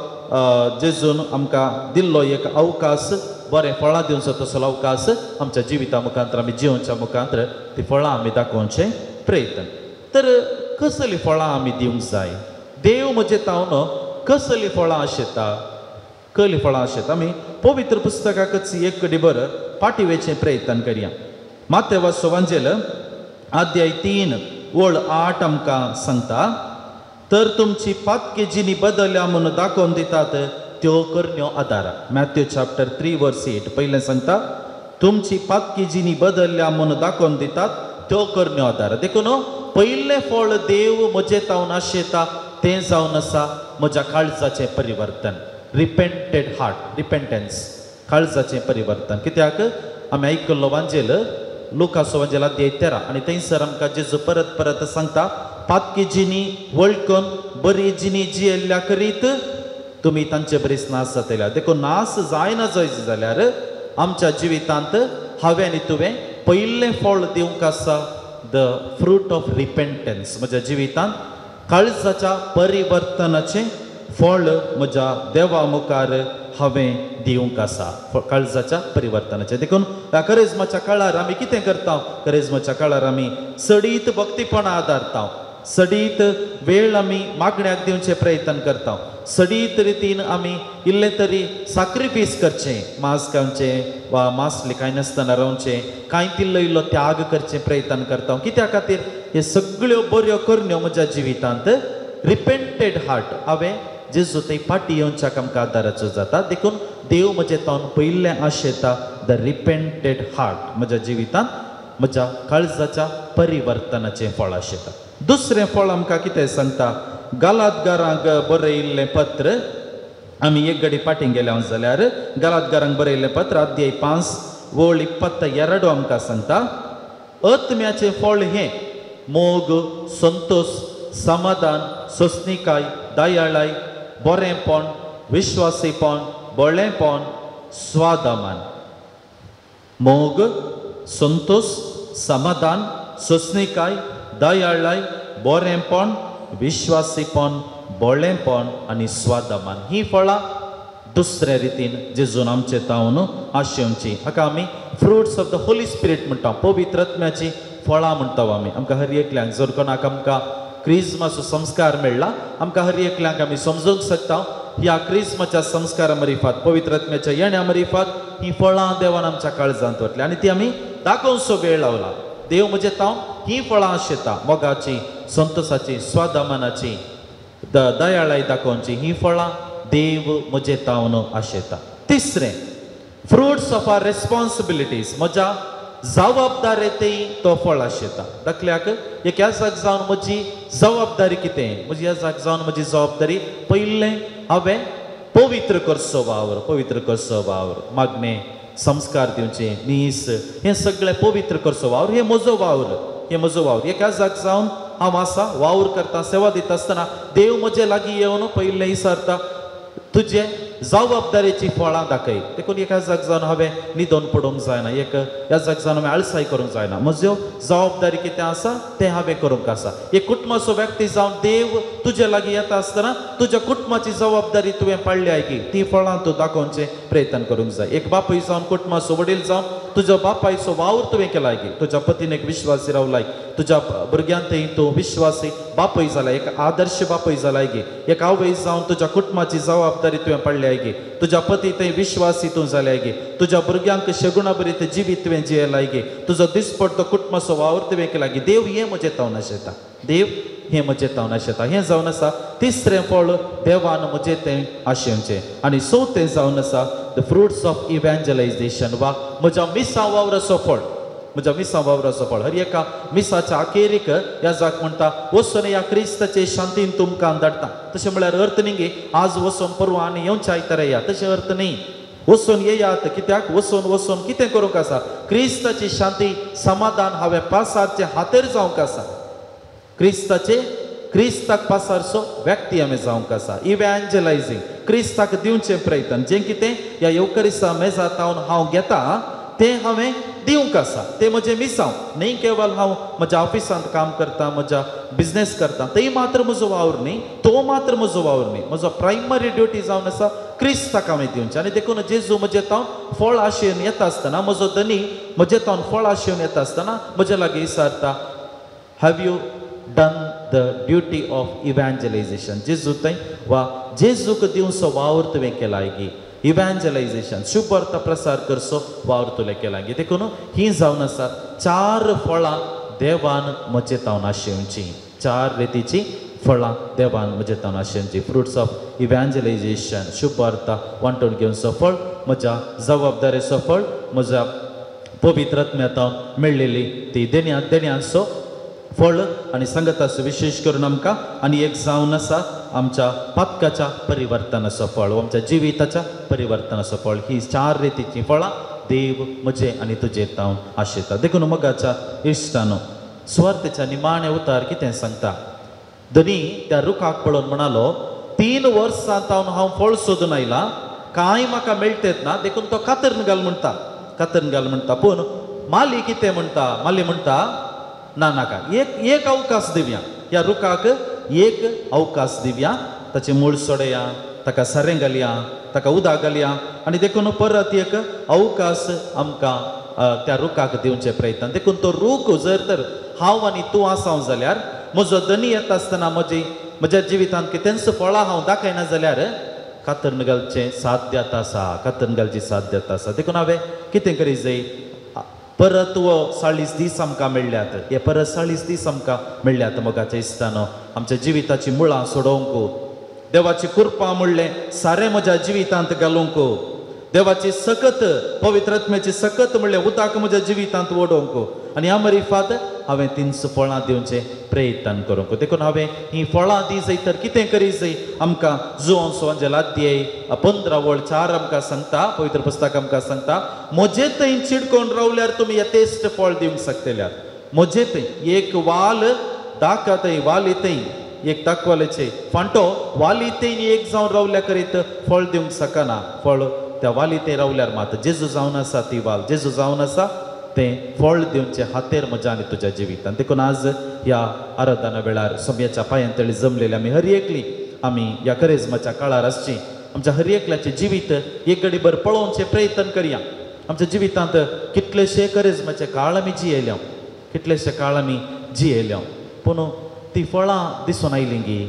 जेजून आमकां दिल्लो एक अवकाश, बरें फळां दिवचो तसो अवकाश आमच्या जिविता मुखांत आमी जिवच्या मुखांत ती फळां आमी दाखोवचें प्रयत्न. तर कसलीं फळां आमी दिवंक जाय? देव म्हजे तावन कसलीं फळां आशेता? कसलीं फळां आशेता? आमी पवित्र पुस्तकाकच एक कडी बर फाटीं वचचें प्रयत्न करया. मातेवाचो वांजेल अध्याय 3 वळ 8 आमकां सांगता, तर तुमची पातकी जिनी बदलल्या म्हूण दाखोवन दितात त्यो करण्यो आदारा. मॅथ्यू चॅप्टर 3 वर्स 8 पयलें सांगता, तुमची पातकी जिनी बदलल्या म्हूण दाखोवन दितात त्यो करण्यो आदारा. देखून पयलें फळ देव म्हजें तावन आशेता तें जावन आसा म्हज्या काळजाचें परिवर्तन, रिपेंटेड हार्ट, रिपेंटन्स, काळजाचें परिवर्तन. कित्याक आमी आयकल्लो वांजेल लुकासो वांजेल अध्याय 13 आनी थंयसर आमकां जेजू परत परत सांगता, पातकी जिनी वळखून बरी जिनी जियेल्ल्या करीत तुमी तांचे बरीच नाश जातल्या. देखून नाश जायना जायच जाल्यार आमच्या जिवितांत हांवें आनी तुवें पयलें फळ दिवंक आसा the fruit of repentance. म्हज्या जिवितांत काळजाच्या परिवर्तनाचें फळ म्हज्या देवा मुखार हांवें दिवंक आसा, काळजाच्या परिवर्तनाचें. देखून ह्या करेज्माच्या काळार आमी कितें करता? करेज्माच्या काळार आमी सडीत भक्तीपणा आदारता, सडीत वेळ आमी मागण्याक दिवचें प्रयत्न करता, सडीत रितीन आमी इल्लें तरी साक्रिफीस करचें, मांस खावचें वा मांसले कांय नासतना रावचें, कांय तिल्लो इल्लो त्याग करचें प्रयत्न करता. कित्या खातीर? हे सगळ्यो बऱ्यो करण्यो म्हज्या जिवितांत रिपेंटेड हार्ट हांवें जेजू थंय फाटीं येवच्याक आमकां आदाराचो जाता. देखून देव म्हजें तावन पयलें आशेता the repented heart, म्हज्या जिवितांत म्हज्या काळजाच्या परिवर्तनाचें फळ आशेता. दुसरें फळ आमकां कितें सांगता? गालातगारांक बरयिल्लें पत्र आमी एक घडी फाटीं गेल्या जाल्यार गालातगारांक बरयिल्लें पत्र अध्याय 5 वळ 22 आमकां सांगता, आत्म्याचें फळ हें मोग, संतोष, समाधान, सोंसणीकाय, दयाळाय, बरेंपण, विश्वासीपण, बळेपण, स्वादमान. मोग, संतोष, समाधान, सोंसणीकाय, दयाळाय, बरेंपण, विश्वासीपण, बळेपण आनी स्वादमान ही फळां दुसरे रितीन जेजून आमचे तावन आशेवची. हाका आमी fruits of the Holy Spirit म्हणटा, पवित्र आत्म्याची फळां म्हणटा आमी. आमकां हर एकल्यांक जर कोणाक आमकां क्रिज्माचो संस्कार मेळ्ळा, आमकां हर एकल्यांक आमी समजूंक शकता ह्या क्रिज्माच्या संस्कारा मरिफात, पवित्र आत्म्याच्या येण्या मरिफात ही फळां देवान आमच्या काळजांत वतली आनी ती आमी दाखोवचो वेळ लावला. देव म्हजें तावन ही फळां आशेता, मोगाची, संतोषाची, स्वादमानाची, दयाळाय दाखोवची ही फळां देव म्हजें तावन आशेता. तिसरें, फ्रुट्स ऑफ our responsibilities, म्हज्या जबाबदारेतय तो फळ आशेता. दाखल्याक एक ह्या जावन म्हजी जबाबदारी कितें? म्हजी ह्या जावन म्हजी जबाबदारी पयलें हांवें पवित्र करचो वावर, पवित्र करचो वावर, मागणें, संस्कार दिवचे, नीस, हें सगळें पवित्र करचो वावर, हें म्हजो वावर, हें म्हजो वावर. एका जाग जावन हांव आसा, वावर करता, सेवा दिता आसतना देव म्हजे लागीं येवन पयलें विचारता, तुजें जबाबदारेची फळां दाखय. देखून एका जाग जावन हांवें न्हिदोन पडूंक जायना, एक ह्या जाग जावन हांवें आळसाय करूंक जायना. म्हज्यो जबाबदारी कितें आसा तें हांवें करूंक आसा. एक कुटुंबाचो व्यक्ती जावन देव तुजे लागीं येता आसतना तुज्या कुटुंबाची जबाबदारी तुवें पाळ्ळी की ती फळां तूं दाखोवचें प्रयत्न करूंक जाय. एक बापूय जावन कुटुंबाचो वडील जावन तुज्या बापायचो वावर तुवें केला की तुज्या पतीन एक विश्वासी रावलाय, तुज्या भुरग्यांतय तूं विश्वासी बापूय जाला, एक आदर्श बापूय जालाय गी. एक आवय जावन तुज्या कुटुंबाची जबाबदारी तुवें पडली गी, तुज्या पती थंय विश्वासी तूं जाल्याय गी, तुज्या भुरग्यांक शेगुणा बरी जिवीत तुवें जियेलाय गी, तुजो दिसपडतो कुटुंबाचो वावर तुवें केला गी. देव हें म्हजें तावन आशेता, देव हें म्हजें तावन आशेता. हें जावन आसा तिसरें फळ देवान म्हजें तें आशेवचें. आनी चवथें जावन आसा the fruits of इव्हँजलायझेशन वा म्हज्या मिसां वावराचो फळ. म्हज्या मिसां वावराचो फळ हर एका मिसाच्या अखेरीक ह्या जाक म्हणटा वचून ह्या क्रिस्ताचे शांतीन तुमकां धाडटा. तशें म्हळ्यार अर्थ न्ही गे आज वचून परवां आनी येवच्या आयतारा या, तशें अर्थ न्ही. वचून येयात कित्याक वचून वचून कितें करूंक आसा, क्रिस्ताची शांती समाधान हांवें पासारचें हातेर जावंक आसा. क्रिस्ताचे क्रिस्ताक पासारचो व्यक्ती आमी जावंक आसा. इव्हँजलायझींग क्रिस्ताक दिवचें प्रयत्न, जें कितें ह्या येवकरिसा मेजा तावन हांव घेता तें हांवें दिवंक आसा, तें म्हजें मिसांव न्ही. केवल हांव म्हज्या ऑफिसांत काम करता, म्हज्या बिजनेस करता, तें मात्र म्हजो वावर न्ही, तो मात्र म्हजो वावर न्ही. म्हजो प्रायमरी ड्युटी जावन आसा क्रिस्ताक हांवें दिवचें. आनी देखून जेजू म्हजे तावन फळ आशेवन येता आसतना, म्हजो धनी म्हजे तावन फळ आशेवन येता आसतना म्हजे लागीं विचारता, have you done the duty of evangelization? जेजू थंय वा जेजूक दिवचो वावर तुवें केला गी, इव्हँजलायझेशन शुभवार्ता प्रसार करचो वावर तुवें केला गी. देखून ही जावन आसा चार फळां देवान म्हजे तावन आशेवची, चार रितीची फळां देवान म्हजे तावन आशेवची. फ्रुट्स ऑफ इव्हँजलायझेशन शुभवार्ता वांटून घेवचो फळ, म्हज्या जबाबदारेचो फळ, म्हज्या पवित्र आत्म्या तावन मेळ्ळेली ती देण्या देण्यांचो फळ आनी सांगताचो विशेश करून आमकां आनी एक जावन आसा आमच्या पातकाच्या परिवर्तनाचो फळ, आमच्या जिविताच्या परिवर्तनाचो फळ. ही चार रितीचीं फळां देव म्हजें आनी तुजें तावन आशेता. देखून मोगाच्या इश्टानो, सुवार्थेच्या निमाणे उतार कितें सांगता, धनी त्या रुखाक पळोवन म्हणालो, 3 वर्सां तावन हांव फळ सोदून आयला, कांय म्हाका मेळटेत ना, देखून तो कातरन घाल म्हणटा, कातरन घाल म्हणटा. पूण माली कितें म्हणटा, माली म्हणटा ना नाका, एक एक अवकाश दिवया ह्या रुखाक, एक अवकाश दिवया, ताचें मूळ सोडया, ताका सारें घालया, ताका उदक घालया, आनी देखून परत एक अवकाश आमकां त्या रुखाक दिवचे प्रयत्न. देखून तो रूख जर तर हांव आनी तूं आसा जाल्यार म्हजो धनी येता आसतना म्हजी म्हज्या जिवितांत कितेंच फळां हांव दाखयना जाल्यार कातरन घालचें साध्यता आसा, कातरन घालची साध्यता आसा. देखून हांवें कितें करीत जाय, परत वो 40 दीस आमकां मेळ्ळ्यात, हे परत 40 दीस आमकां मेळ्ळ्यात. मोगाच्या इश्टानो, आमच्या जिविताची मुळां सोडोवंक, देवाची कृपा म्हणलें सारें म्हज्या जिवितांत घालूंक, देवाची सकत पवित्र आत्म्याची सकत म्हणलें उदक म्हज्या जिवितांत वडोवंक, आनी ह्या मरिफात हांवें 3 फळां दिवचें प्रयत्न करूंक. देखून हांवें ही फळां दी जाय तर कितें करी जाय, आमकां जुवांव सुवांजेल 15 वळ 4 आमकां सांगता, पवित्र पुस्तक आमकां सांगता, म्हजे थंय चिडकोन रावल्यार तुमी यथेश्ट फळ दिवंक शकतल्यात. म्हजे थंय एक वाल दाखा थंय वाली थंय एक दाखवालेचे फांटो वाली थंय एक जावन रावल्या करीत फळ दिवंक शकना. फळ त्या वाली थंय रावल्यार मात जेजू जावन आसा ती वाल, जेजू जावन आसा तें फळ दिवचें हातेर म्हज्या आनी तुज्या जिवितान. देखून आज ह्या आराधना वेळार सोम्याच्या पांयां तळी जमलेली आमी हर एकली आमी ह्या करेजमाच्या काळार आसची, आमच्या हर एकल्याचें जिवीत एक घडीभर पळोवचें प्रयत्न करया. आमच्या जिवितांत कितलेशे करेजमाचे काळ आमी जियेल्या, कितलेशे काळ आमी जियेल्या, पूण ती फळां दिसून आयलीं गी,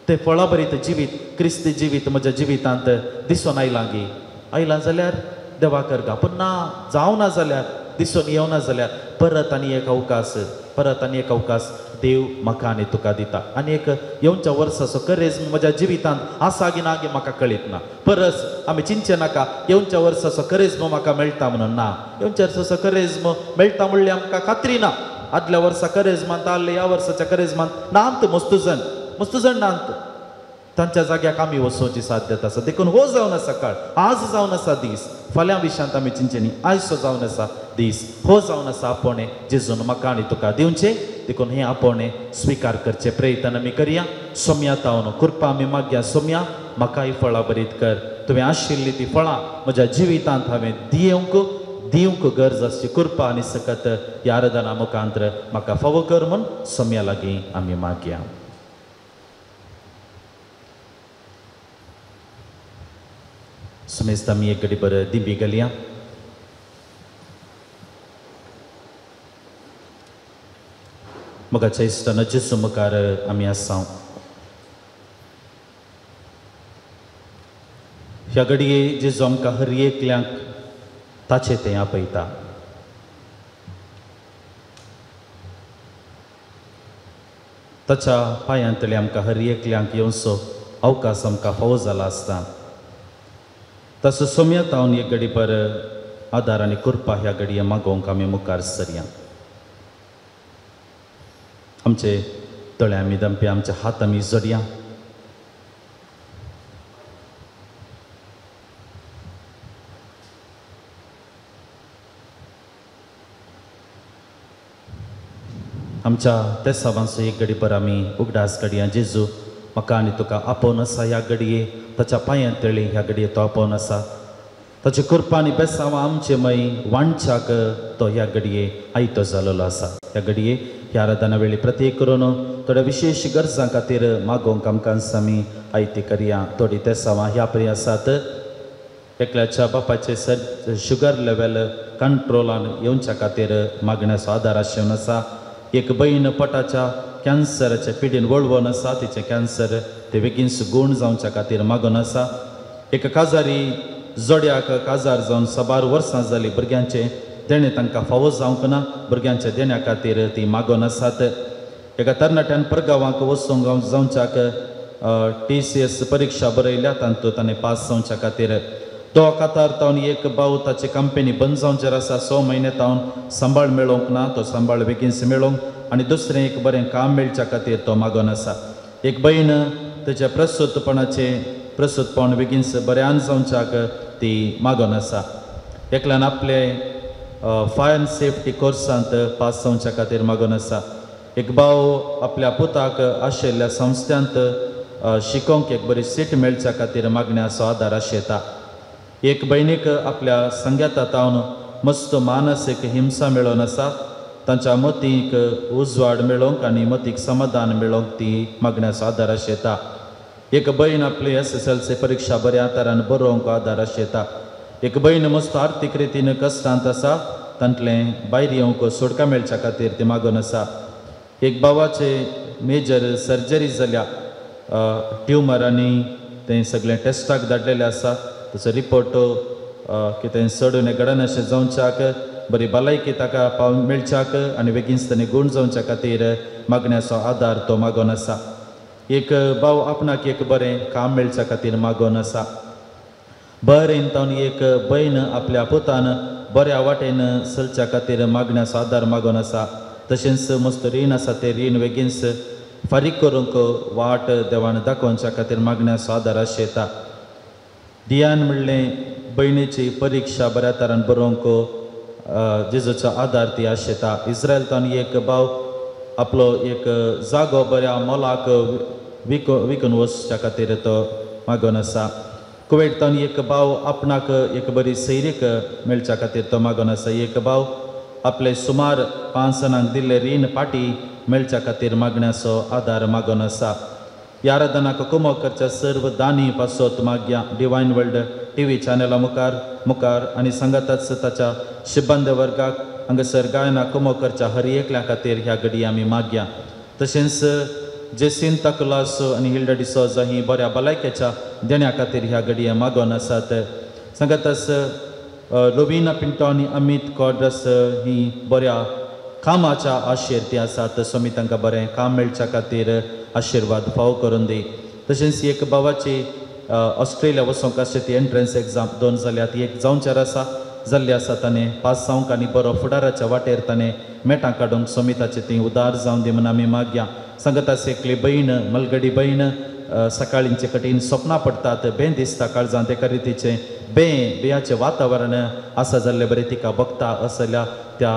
ते फळां बरीत जिवीत क्रिस्ती जिवीत म्हज्या जिवितांत दिसून आयलां गी, आयलां जाल्यार देवा करगा, पूण ना जावना जाल्यार दिसून येवना जाल्यार परत आनी एक अवकाश, परत आनी एक अवकाश देव म्हाका आनी तुका दिता. आनी एक येवच्या वर्साचो करेज म्हज्या जिवितांत आसा गी ना गी म्हाका कळीत ना, परस आमी चिंतचें नाका येवच्या वर्साचो करेज म्हाका मेळटा म्हणून ना, येवच्या वर्साचो करेज मेळटा म्हणल्यार आमकां खात्री ना. आदल्या वर्सा करेजमांत आहले, ह्या वर्साच्या करेजमांत नांत मस्तू जण, मस्तू जण नांत, तांच्या जाग्याक आमी वचोवची साध्यता आसा. देखून हो जावन आसा काळ, आज जावन आसा दीस, फाल्यां विशांत आमी चिंतचें न्ही, आयचो जावन आसा दीस, हो जावन आसा आपोवणें जेजून म्हाका आनी तुका दिवचें. देखून हें आपोवणें स्विकार करचें प्रयत्न आमी करया. सोम्या तावन कृपा आमी मागया, सोम्या म्हाकाय फळां बरीत कर. तुवें आशिल्ली ती फळां म्हज्या जिवितांत हांवें दिवंक गरज आसची कृपा आनी सकत ह्या आराधना मुखांत्र म्हाका फावो कर म्हूण सोम्या लागीं आमी मागया. सुमेस्त आमी एक घडी बरं दिंबी घालया. मोगाच्या इश्टानो, जेजू मुखार आमी आसा. ह्या घडये जेजू आमकां हर एकल्यांक ताचें तें आपयता. ताच्या पांयांतले आमकां हर एकल्यांक येवचो अवकाश आमकां फावो जाला आसता. तसो सोम्या तावन एक घडी पर आदार आनी कृपा ह्या घडये मागोवंक आमी मुखार सरया. आमचे दोळे आमी दमपी, आमचे हात आमी जोडया. आमच्या तेसावांचो एक घडी पर आमी उगडास काडया. जेजू म्हाका आनी तुका आपोवन आसा ह्या घडये, ताच्या पांयांत तळी ह्या घडये तो आपोवन आसा. ताचे कृपा आनी बेसांव आमचे मय वांच्याक तो ह्या घडये आयतो जालेलो आसा. ह्या घडये ह्या आराधना वेळी प्रत्येक करून थोड्या विशेश गरजां खातीर मागोवंक आमकां आमी आयती करया. थोडी तेसांवां ह्या परी आसात. एकल्याच्या बापाचे सर शुगर लेवल कंट्रोलान येवच्या खातीर मागण्याचो आदार आशिवन आसा. एक बहीण पोटाच्या कॅन्सराच्या पिडीन वळवून आसा, तिचें कॅन्सर ते बेगीन गूण जावच्या खातीर मागून आसा. एक काजारी जोड्याक काजार जावन साबार वर्सां जालीं, भुरग्यांचें देणें तांकां फावो जावंक ना, भुरग्यांच्या देण्या खातीर ती मागून आसात. एका तरणाट्यान परगांवाक वचूंक जावच्याक TCS परिक्षा बरयल्या, तातूंत ताणें पास जावच्या खातीर. तो कातार तावन एक भाव ताची कंपनी बंद जावचेर आसा, 6 म्हयने तावन सांबाळ मेळोवंक ना, तो सांबाळ बेगीन मेळोवंक आनी दुसरें एक बरें काम मेळच्या खातीर तो मागून आसा. एक बहीण ताच्या प्रसूतपण बेगीन बऱ्यान जावच्याक ती मागून आसा. एकल्यान आपले फायर अँड सेफ्टी कोर्सांत पास जावच्या खातीर मागून आसा. एक भाव आपल्या पुताक आशिल्ल्या संस्थांत शिकोवंक एक बरी सीट मेळच्या खातीर मागण्याचो आदार आशेता. एक भयणीक आपल्या संगीता तावन मस्त मानसीक हिंसा मेळोवन आसा, तांच्या मतीक उजवाड मेळोवंक आनी मतीक समाधान मेळोवंक ती मागण्याचो आदार आशेता. एक भयण आपली SSLC परिक्षा बऱ्या तरान बरोवंक आदार आशेता. एक भयण मस्त आर्थीक रितीन कश्टांत आसा, तांतलें भायर येवंक सोडका मेळच्या खातीर ती मागून आसा. एक भावाचे मेजर सर्जरी जाल्या, ट्युमर आनी तें सगळें टेस्टाक धाडलेलें आसा, ताचो रिपोर्ट कितें चडून घडनाशें जावच्याक बरी भलायकी ताका पाव मेळच्याक आनी बेगीन ताणें गूण जावच्या खातीर मागण्याचो आदार तो मागून आसा. एक भाव आपणाक एक बरें काम मेळच्या खातीर मागून आसा. बरें तावन एक बयण आपल्या पुतान बऱ्या वाटेन चलच्या खातीर मागण्याचो आदार मागून आसा. तशेंच मस्त रीण आसा तें रीण बेगीन फारीक करूंक वाट देवान दाखोवच्या खातीर मागण्याचो आदार आशेता. दियान म्हणलें भयणीची परिक्षा बऱ्या तरान बरोवंक जेजूचो आदार ती आशेता. इस्रायल तावन एक भाव आपलो एक जागो बऱ्या मोलाक विकून वचच्या खातीर तो मागून आसा. कुवेट तावन एक भाव आपणाक एक बरी सैरीक मेळच्या खातीर तो मागून आसा. एक भाव आपले सुमार 5 जाणांक दिल्ले रीण पाटी मेळच्या खातीर मागण्याचो आदार मागून आसा. ह्या आराधनाक कुमक करच्या सर्व दानी पासत मागया. डिवायन वर्ल्ड TV चॅनला मुखार आनी सांगाताच ताच्या शिबंद वर्गाक हांगासर गायना कुमक करच्या हर एकल्या खातीर ह्या घडये आमी मागया. तशेंच जेसीन तकलास आनी हिल्डा डिसोजा ही बऱ्या भलायकेच्या देण्या खातीर ह्या घडये मागून आसात. सांगाताच रोविना पिंटो आनी अमीत कॉड्रस ही बऱ्या कामाच्या आशेर ती आसात. स्वामी तांकां बरें काम मेळच्या खातीर आशिर्वाद फावो करून दी. तशेंच एक भावाची ऑस्ट्रेलिया वचोंक आसचे ती एंट्रन्स एग्जाम 2 जाल्या, ती एक जावचेर आसा जाल्ली आसा, ताणें पास जावंक आनी बरो फुडाराच्या वाटेर ताणें मेटां काडूंक स्वामी ताचें ती उदार जावन दी म्हूण आमी मागया. सांगत एकली बहीण मलगडी बहीण सकाळींचे कठीण सपनां पडटात, बें दिसता काळजांत एका रितीचें बें बियाचें वातावरण आसा जाल्ले बरें तिका बगता असल्या त्या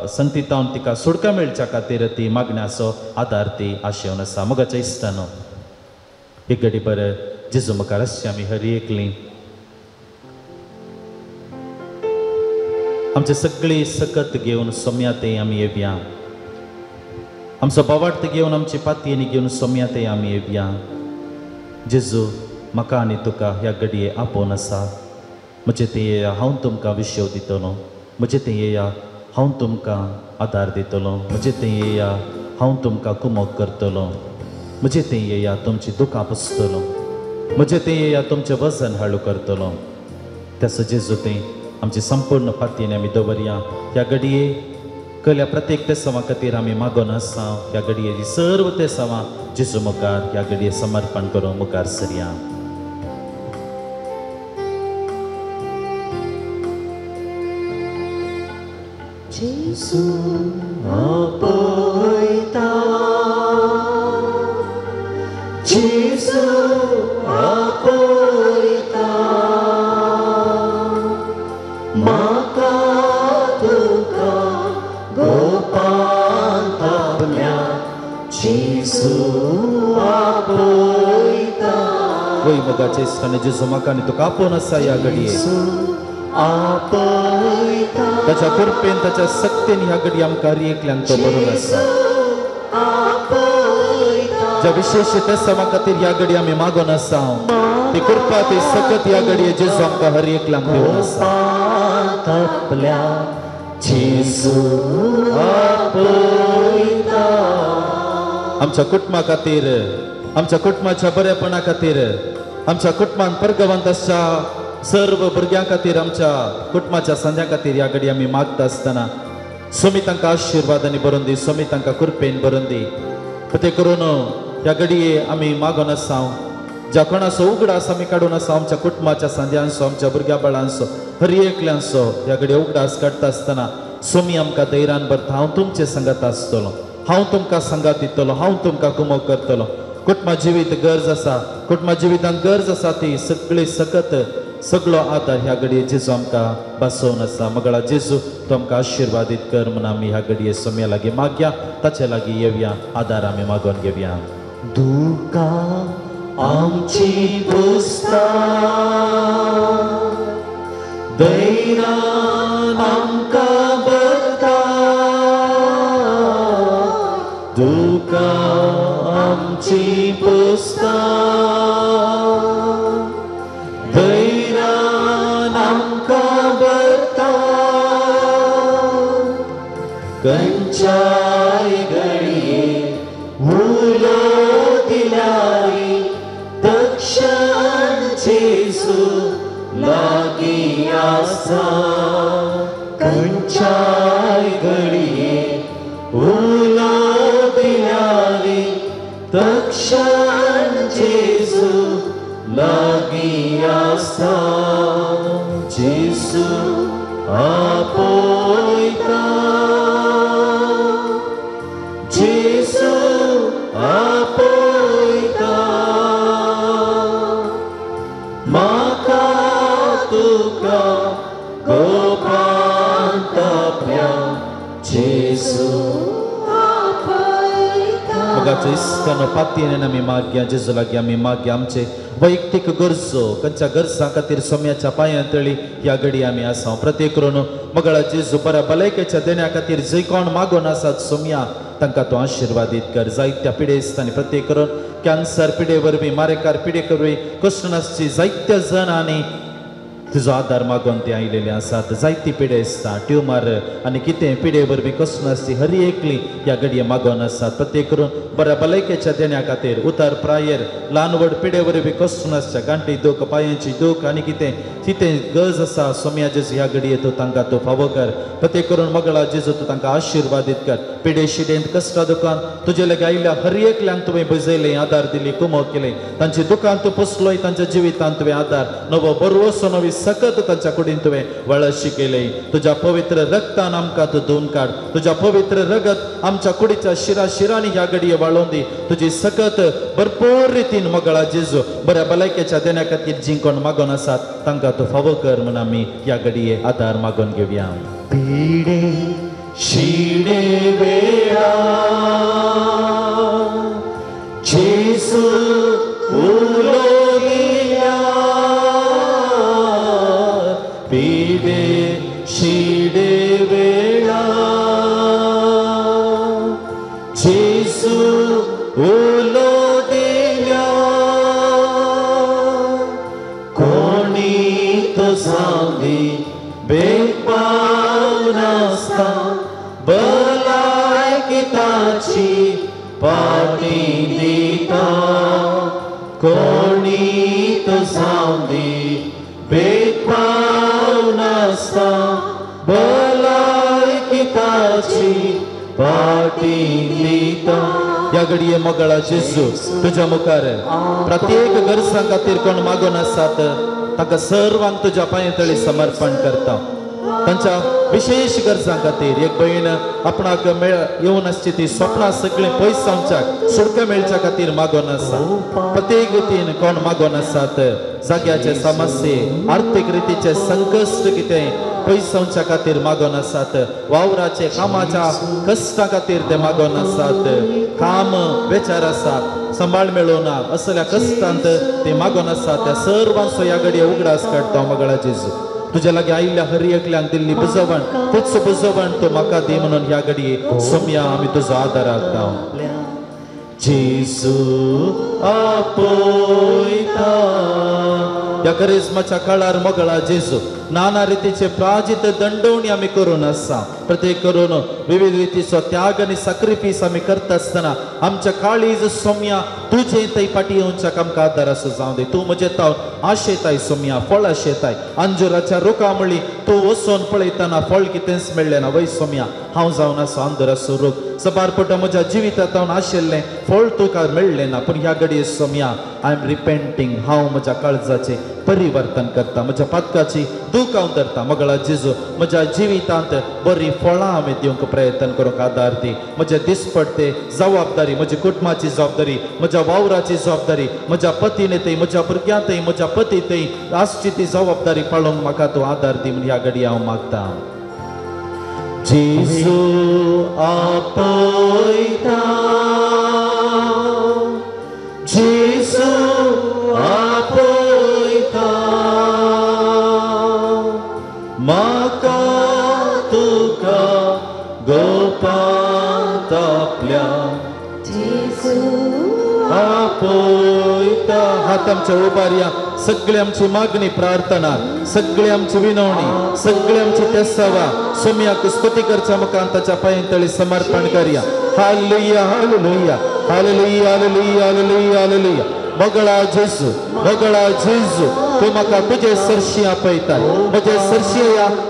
संगतीतावन तिका सुडका मेळच्या खातीर ती मागण्याचो आदार ती आशेवन आसा. मोगाच्या इश्टानो, एक घडी बरें जेजू मुखार आसची आमी हर एकली आमचे सगळी सकत घेवन सोम्या ते आमी येवया, आमचो बावार्थ घेवन आमची पातयेनी घेवन सोम्या ते आमी येवया. जेजू म्हाका आनी तुका ह्या घडये आपोवन आसा. म्हजे ते येया हांव तुमकां विशय दितलो, म्हजे ते येया हांव तुमकां आदार दितलो, म्हजे ते येया हांव तुमकां कुमोक करतलो, म्हजे ते येया तुमची दुकां पुसतलो, म्हजे ते येया तुमचें वजन हाळू करतलो. त्याचो जेजू तें आमची संपूर्ण पातयेनी आमी दवरया. ह्या घडये कल्या प्रत्येक तेसांवा खातीर आमी मागोन आसा. ह्या घडये सर्व तेसांवां जेजू मुखार ह्या घडये समर्पण करूंक मुखार सरया. जेजू आपयता, जेजू आपयता, म्हाका तुका गोपांत आपल्या जेजू आपयता. वय मोगाचे इश्टांनी जेजू म्हाका आनी तुका आपोवन आसा ह्या घडये. आपयता ताच्या कृपेन ताच्या शक्तीन ह्या घडये आमकां हर एकल्यांक तो बरोवन आसा. ज्या विशेश तेसांवा खातीर ह्या घडये आमी मागोन आसा ती कृपा ती सकत ह्या घडये जेजू आमकां हर एकल्यांक दिवन आसा. आपल्या जेजू आपयता. आमच्या कुटुंबा खातीर, आमच्या कुटुंबाच्या बरेपणा खातीर, आमच्या कुटुंबान परगवंत आसच्या सर्व भुरग्यां खातीर, आमच्या कुटुंबाच्या संद्या खातीर ह्या घडये आमी मागता आसतना सोमी तांकां आशिर्वादांनी भरून दी, सोमी तांकां कृपेन भरून दी. ते करून ह्या घडये आमी मागोन आसा ज्या कोणाचो उगडास आमी काडून आसा आमच्या कुटुंबाच्या सांद्यांचो, आमच्या भुरग्या बाळांचो, हर एकल्यांचो ह्या घडये उगडास काडटा आसतना सोमी आमकां धैर्यान भरता. हांव तुमचे सांगात आसतलो, हांव तुमकां सांगात दितलो, हांव तुमकां कुमोक करतलो. कुटुंबा जिवीत गरज आसा, कुटुंबा जिवितांत गरज आसा ती सगळी सकत सगळो आदार ह्या घडये जेजू आमकां बसोवन आसा. मगळा जेजू तो आमकां आशिर्वादीत कर म्हूण आमी ह्या घडये सोम्या लागीं मागया, ताचे लागीं येवया, आदार आमी मागोवन घेवया. दुकां आमची पुसता, धैर्यान आमकां भरता, दुकां आमची पुसता, धैर्यान आमकां भरता, खंयच्याय घडये उलो दिल्यारी दक्षण जेजू लागीं आसा, खंयच्याय घडये उलो दिल्यारी दक्षण जेजू लागीं आसा. जेजू आपयता, जेजू आपयता, म्हाका तुका गोपांत आपल्या जेजू आपयता. मोगाचो इश्टानो पातयेन आमी मागया जेजू लागीं आमी मागया आमचे वैयक्तीक गरजो खंयच्या गरजां खातीर सोम्याच्या पांयां तळी ह्या घडये आमी आसा. प्रत्येक करून मगळा जेजू बऱ्या भलायकेच्या देण्या खातीर जंय कोण मागोन आसात सोम्या तांकां तूं आशिर्वादीत कर. जायत्या पिडेस्तांनी प्रत्येक करून कॅन्सर पिडे वरवीं, मारेकार पिडे वरवीं कश्ट नासची जायत्या जाणांनी तुजो आदार मागोवन ते आयिल्ले आसात. जायती पिडेस्तां ट्युमर आनी कितें पिडे वरवीं कश्ट नासची हर एकली ह्या घडये मागोवन आसात. प्रत्येक करून बऱ्या भलायकेच्या देण्या खातीर उतर प्रायेर ल्हान व्हड पिडे वरवीं कश्ट नासच्या गांठी दूख, पांयांची दूख आनी कितें कितें गरज आसा सोम्या जेजू ह्या घडये तूं तांकां तूं फावो कर. प्रत्येक करून मगळा जेजू तूं तांकां आशिर्वादीत कर. पिडे शिडेंत कश्टा दुकान तुजे लागीं आयिल्ल्या हर एकल्यांक तुवें बजयलें, आदार दिली, कुमोक केलें. तांची दुकान तूं पोसलोय, तांच्या जिवितांत तुवें आदार नवो बरवसो नवी सकत तांच्या कुडीन तुवें वळशी केलें. तुज्या पवित्र रक्तान आमकां तूं धुवन काड, तुज्या पवित्र रगत आमच्या कुडीच्या शिरा शिरांनी ह्या घडये वाळोवन दी. तुजी सकत भरपूर रितीन मगळा जेजू बऱ्या भलायकेच्या देण्या खातीर जीं कोण मागोन आसात तांकां तूं फावो कर म्हूण आमी ह्या घडये आदार मागोवन घेवया. पिडे शिडे वेळा जेजू उलो शिडे वेळा जेजू उलो दिल्या कोणी तो सांगी बेपाव नासता भलायकी ताची पाटी दिता कोणी तो सांगी बेपाव नासता भलायकी ताची पाटी दिता. ह्या घडये मोगळा जेजू तुज्या मुखार प्रत्येक गरजां खातीर कोण मागून आसात ताका सर्वांक तुज्या पांये तळी समर्पण करता. तांच्या विशेष गरजां खातीर एक भयण आपणाक येवन आसची ती स्वप्नां सगळीं पयस जावच्याक सुटका मेळच्या खातीर मागून आसा. प्रत्येक रितीन कोण मागून आसात जाग्याचे समस्ये आर्थीक रितीचे संकश्ट कितें पयस जावच्या खातीर मागून आसात, वावराचे कामाच्या कश्टा खातीर ते मागून आसात, काम बेचार आसा सांबाळ मेळोना असल्या कश्टांत ते मागून आसात. त्या सर्वांचो ह्या घडये उगडास काडटा मगळा जेजू. तुज्या लागीं आयिल्ल्या हर एकल्यान दिल्ली बुजवण तेच बुजवण तूं म्हाका दी म्हणून ह्या घडये सोम्या आमी तुजो आदार हाडटा. जेजू आपयता. ह्या करिज्माच्या काळार मोगळा जेजू नाना रितीचे प्राजित दंडवणी आमी करून आसा. प्रत्येक करून विविध रितीचो त्याग आनी साक्रिफीस आमी करता आसतना आमच्या काळीज सोम्या तुजें थंय फाटी येवच्याक आमकां आदार आसो जावं दी. तूं म्हजें तावन आशेताय सोम्या फळ आशेताय. अंजुराच्या रुखा मुळी तूं वचून पळयतना फळ कितेंच मेळ्ळें ना. वय सोम्या हांव जावन आसा अंदराचो रूख सबारपट म्हज्या जिवितांत आशिल्लें फळ तुका मेळ्ळें ना. पूण ह्या घडये सोम्या I am repenting. हांव म्हज्या काळजाचें परिवर्तन करता, म्हज्या पातकाची दूख हांव धरता. मगळा जेजू म्हज्या जिवितांत बरी फळां हांवें दिवंक प्रयत्न करूंक आदार दी. म्हजे दिसपडते जबाबदारी, म्हज्या कुटुंबाची जबाबदारी, म्हज्या वावराची जबाबदारी, म्हज्या पतीने थंय म्हज्या भुरग्यां थंय म्हज्या पती थंय आसची ती जबाबदारी पाळोवंक म्हाका तूं आदार दी म्हूण ह्या घडये हांव मागता. जेजू आपयता, जेजू आपयता, म्हाका तुका गोपांत आपल्या जेजू आपयता. हात आमच्या उबारया. सगळी आमची मागणी प्रार्थना, सगळी आमची विनवणी, सगळी आमची तेसावा सोम्याक स्तुती करच्या मुखार ताच्या पांये तळी समर्पण करया. Hallelujah hallelujah hallelujah hallelujah hallelujah hallelujah. मोगळा जेजू, मोगळा जेजू, तूं म्हाका तुजे सरशी आपयताय. म्हजे सरशी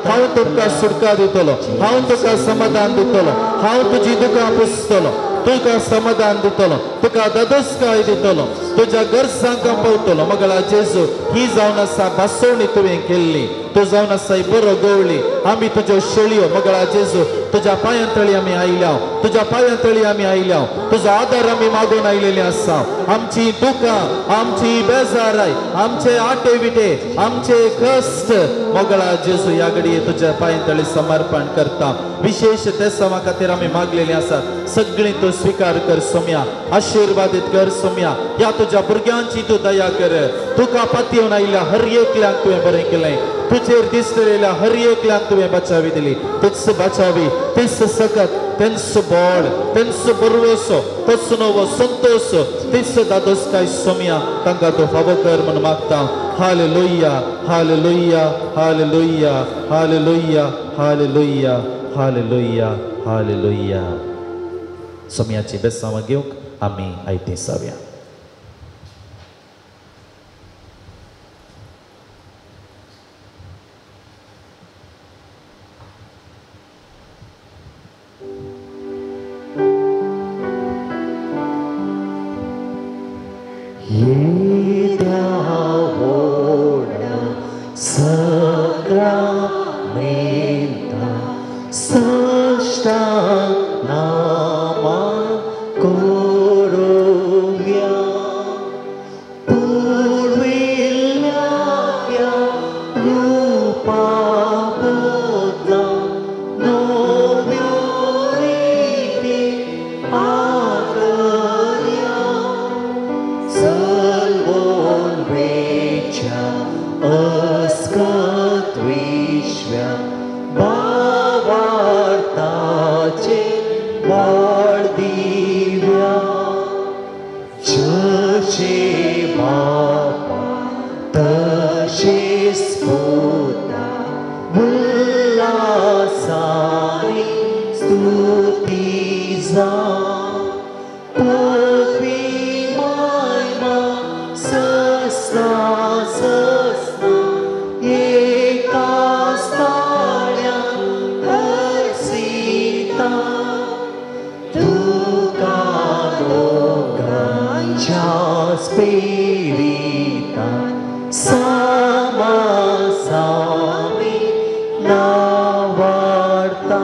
हांव तुका सुटका दितलो, हांव तुका समाधान दितलो, हांव तुजी दुकां पुसतलो, तुका समाधान दितलो, तुका दादोसकाय दितलो, तुज्या गरजांक पावतलो. मगळा जेजू ही जावन आसा भासोवणी तुवें केल्ली, तूं जावन आसा बरो गवळी, आमी तुज्यो शेळयो. मगळा जेजू तुज्या पांयां तळी आमी आयल्या, तुज्या पांयां तळी आमी आयल्या, तुजो आदार आमी मागून आयलेले आसा. आमची दुकां, आमची बेजाराय, आमचे आटे विटे, आमचे कश्ट मगळा जेजू ह्या घडये तुज्या पांयां तळी समर्पण करता. विशेष तेसावा खातीर आमी मागलेली आसात सगळीं तूं स्विकार कर सोम्या, आशिर्वादीत कर सोम्या. ह्या तुज्या भुरग्यांची तूं दया कर. तुका पातयेवन आयिल्ल्या हर एकल्याक तुवें बरें केलें, तुजेर दिसलेल्या हर एकल्याक तुवें बचावी दिली. तीच बचावी, तीच सकत, तेंच बळ, तेंच बरवसो, तोच नवो संतोश, तीच दादोसकाय सोम्या तांकां तूं फावो कर म्हूण मागता. Hallelujah hallelujah hallelujah hallelujah hallelujah hallelujah hallelujah. सोम्याची बेसांवां घेवंक आमी आयतीं जावया. Oscar Vishwa. बळ दिव्या जशें बापा तशेंच पुता उल्हासांनी स्तुती जावं पदवी महिमा सस्ना सस्ना एका स्थान्या हर्षिता तुका दोगांच्या स्पिरितान सामा सामी नावाडता.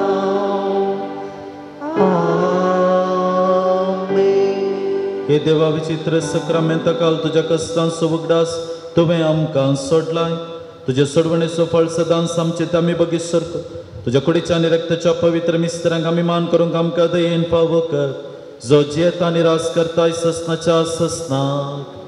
आमेन. हे देवा विचित्र सक्रामेंता काल तुज्या कश्टांचो उगडास तुवें आमकां सोडलाय. तुजे सोडवणेचो फळ सदांच आमचे ते आमी बगीत सरको. तुज्या कुडीच्या आनी रक्ताच्या पवित्र मिस्त्रांक आमी मान करूंक आमकां दयेन फावो कर, जो जियेता आनी राज करताय ससनाच्या ससनाक.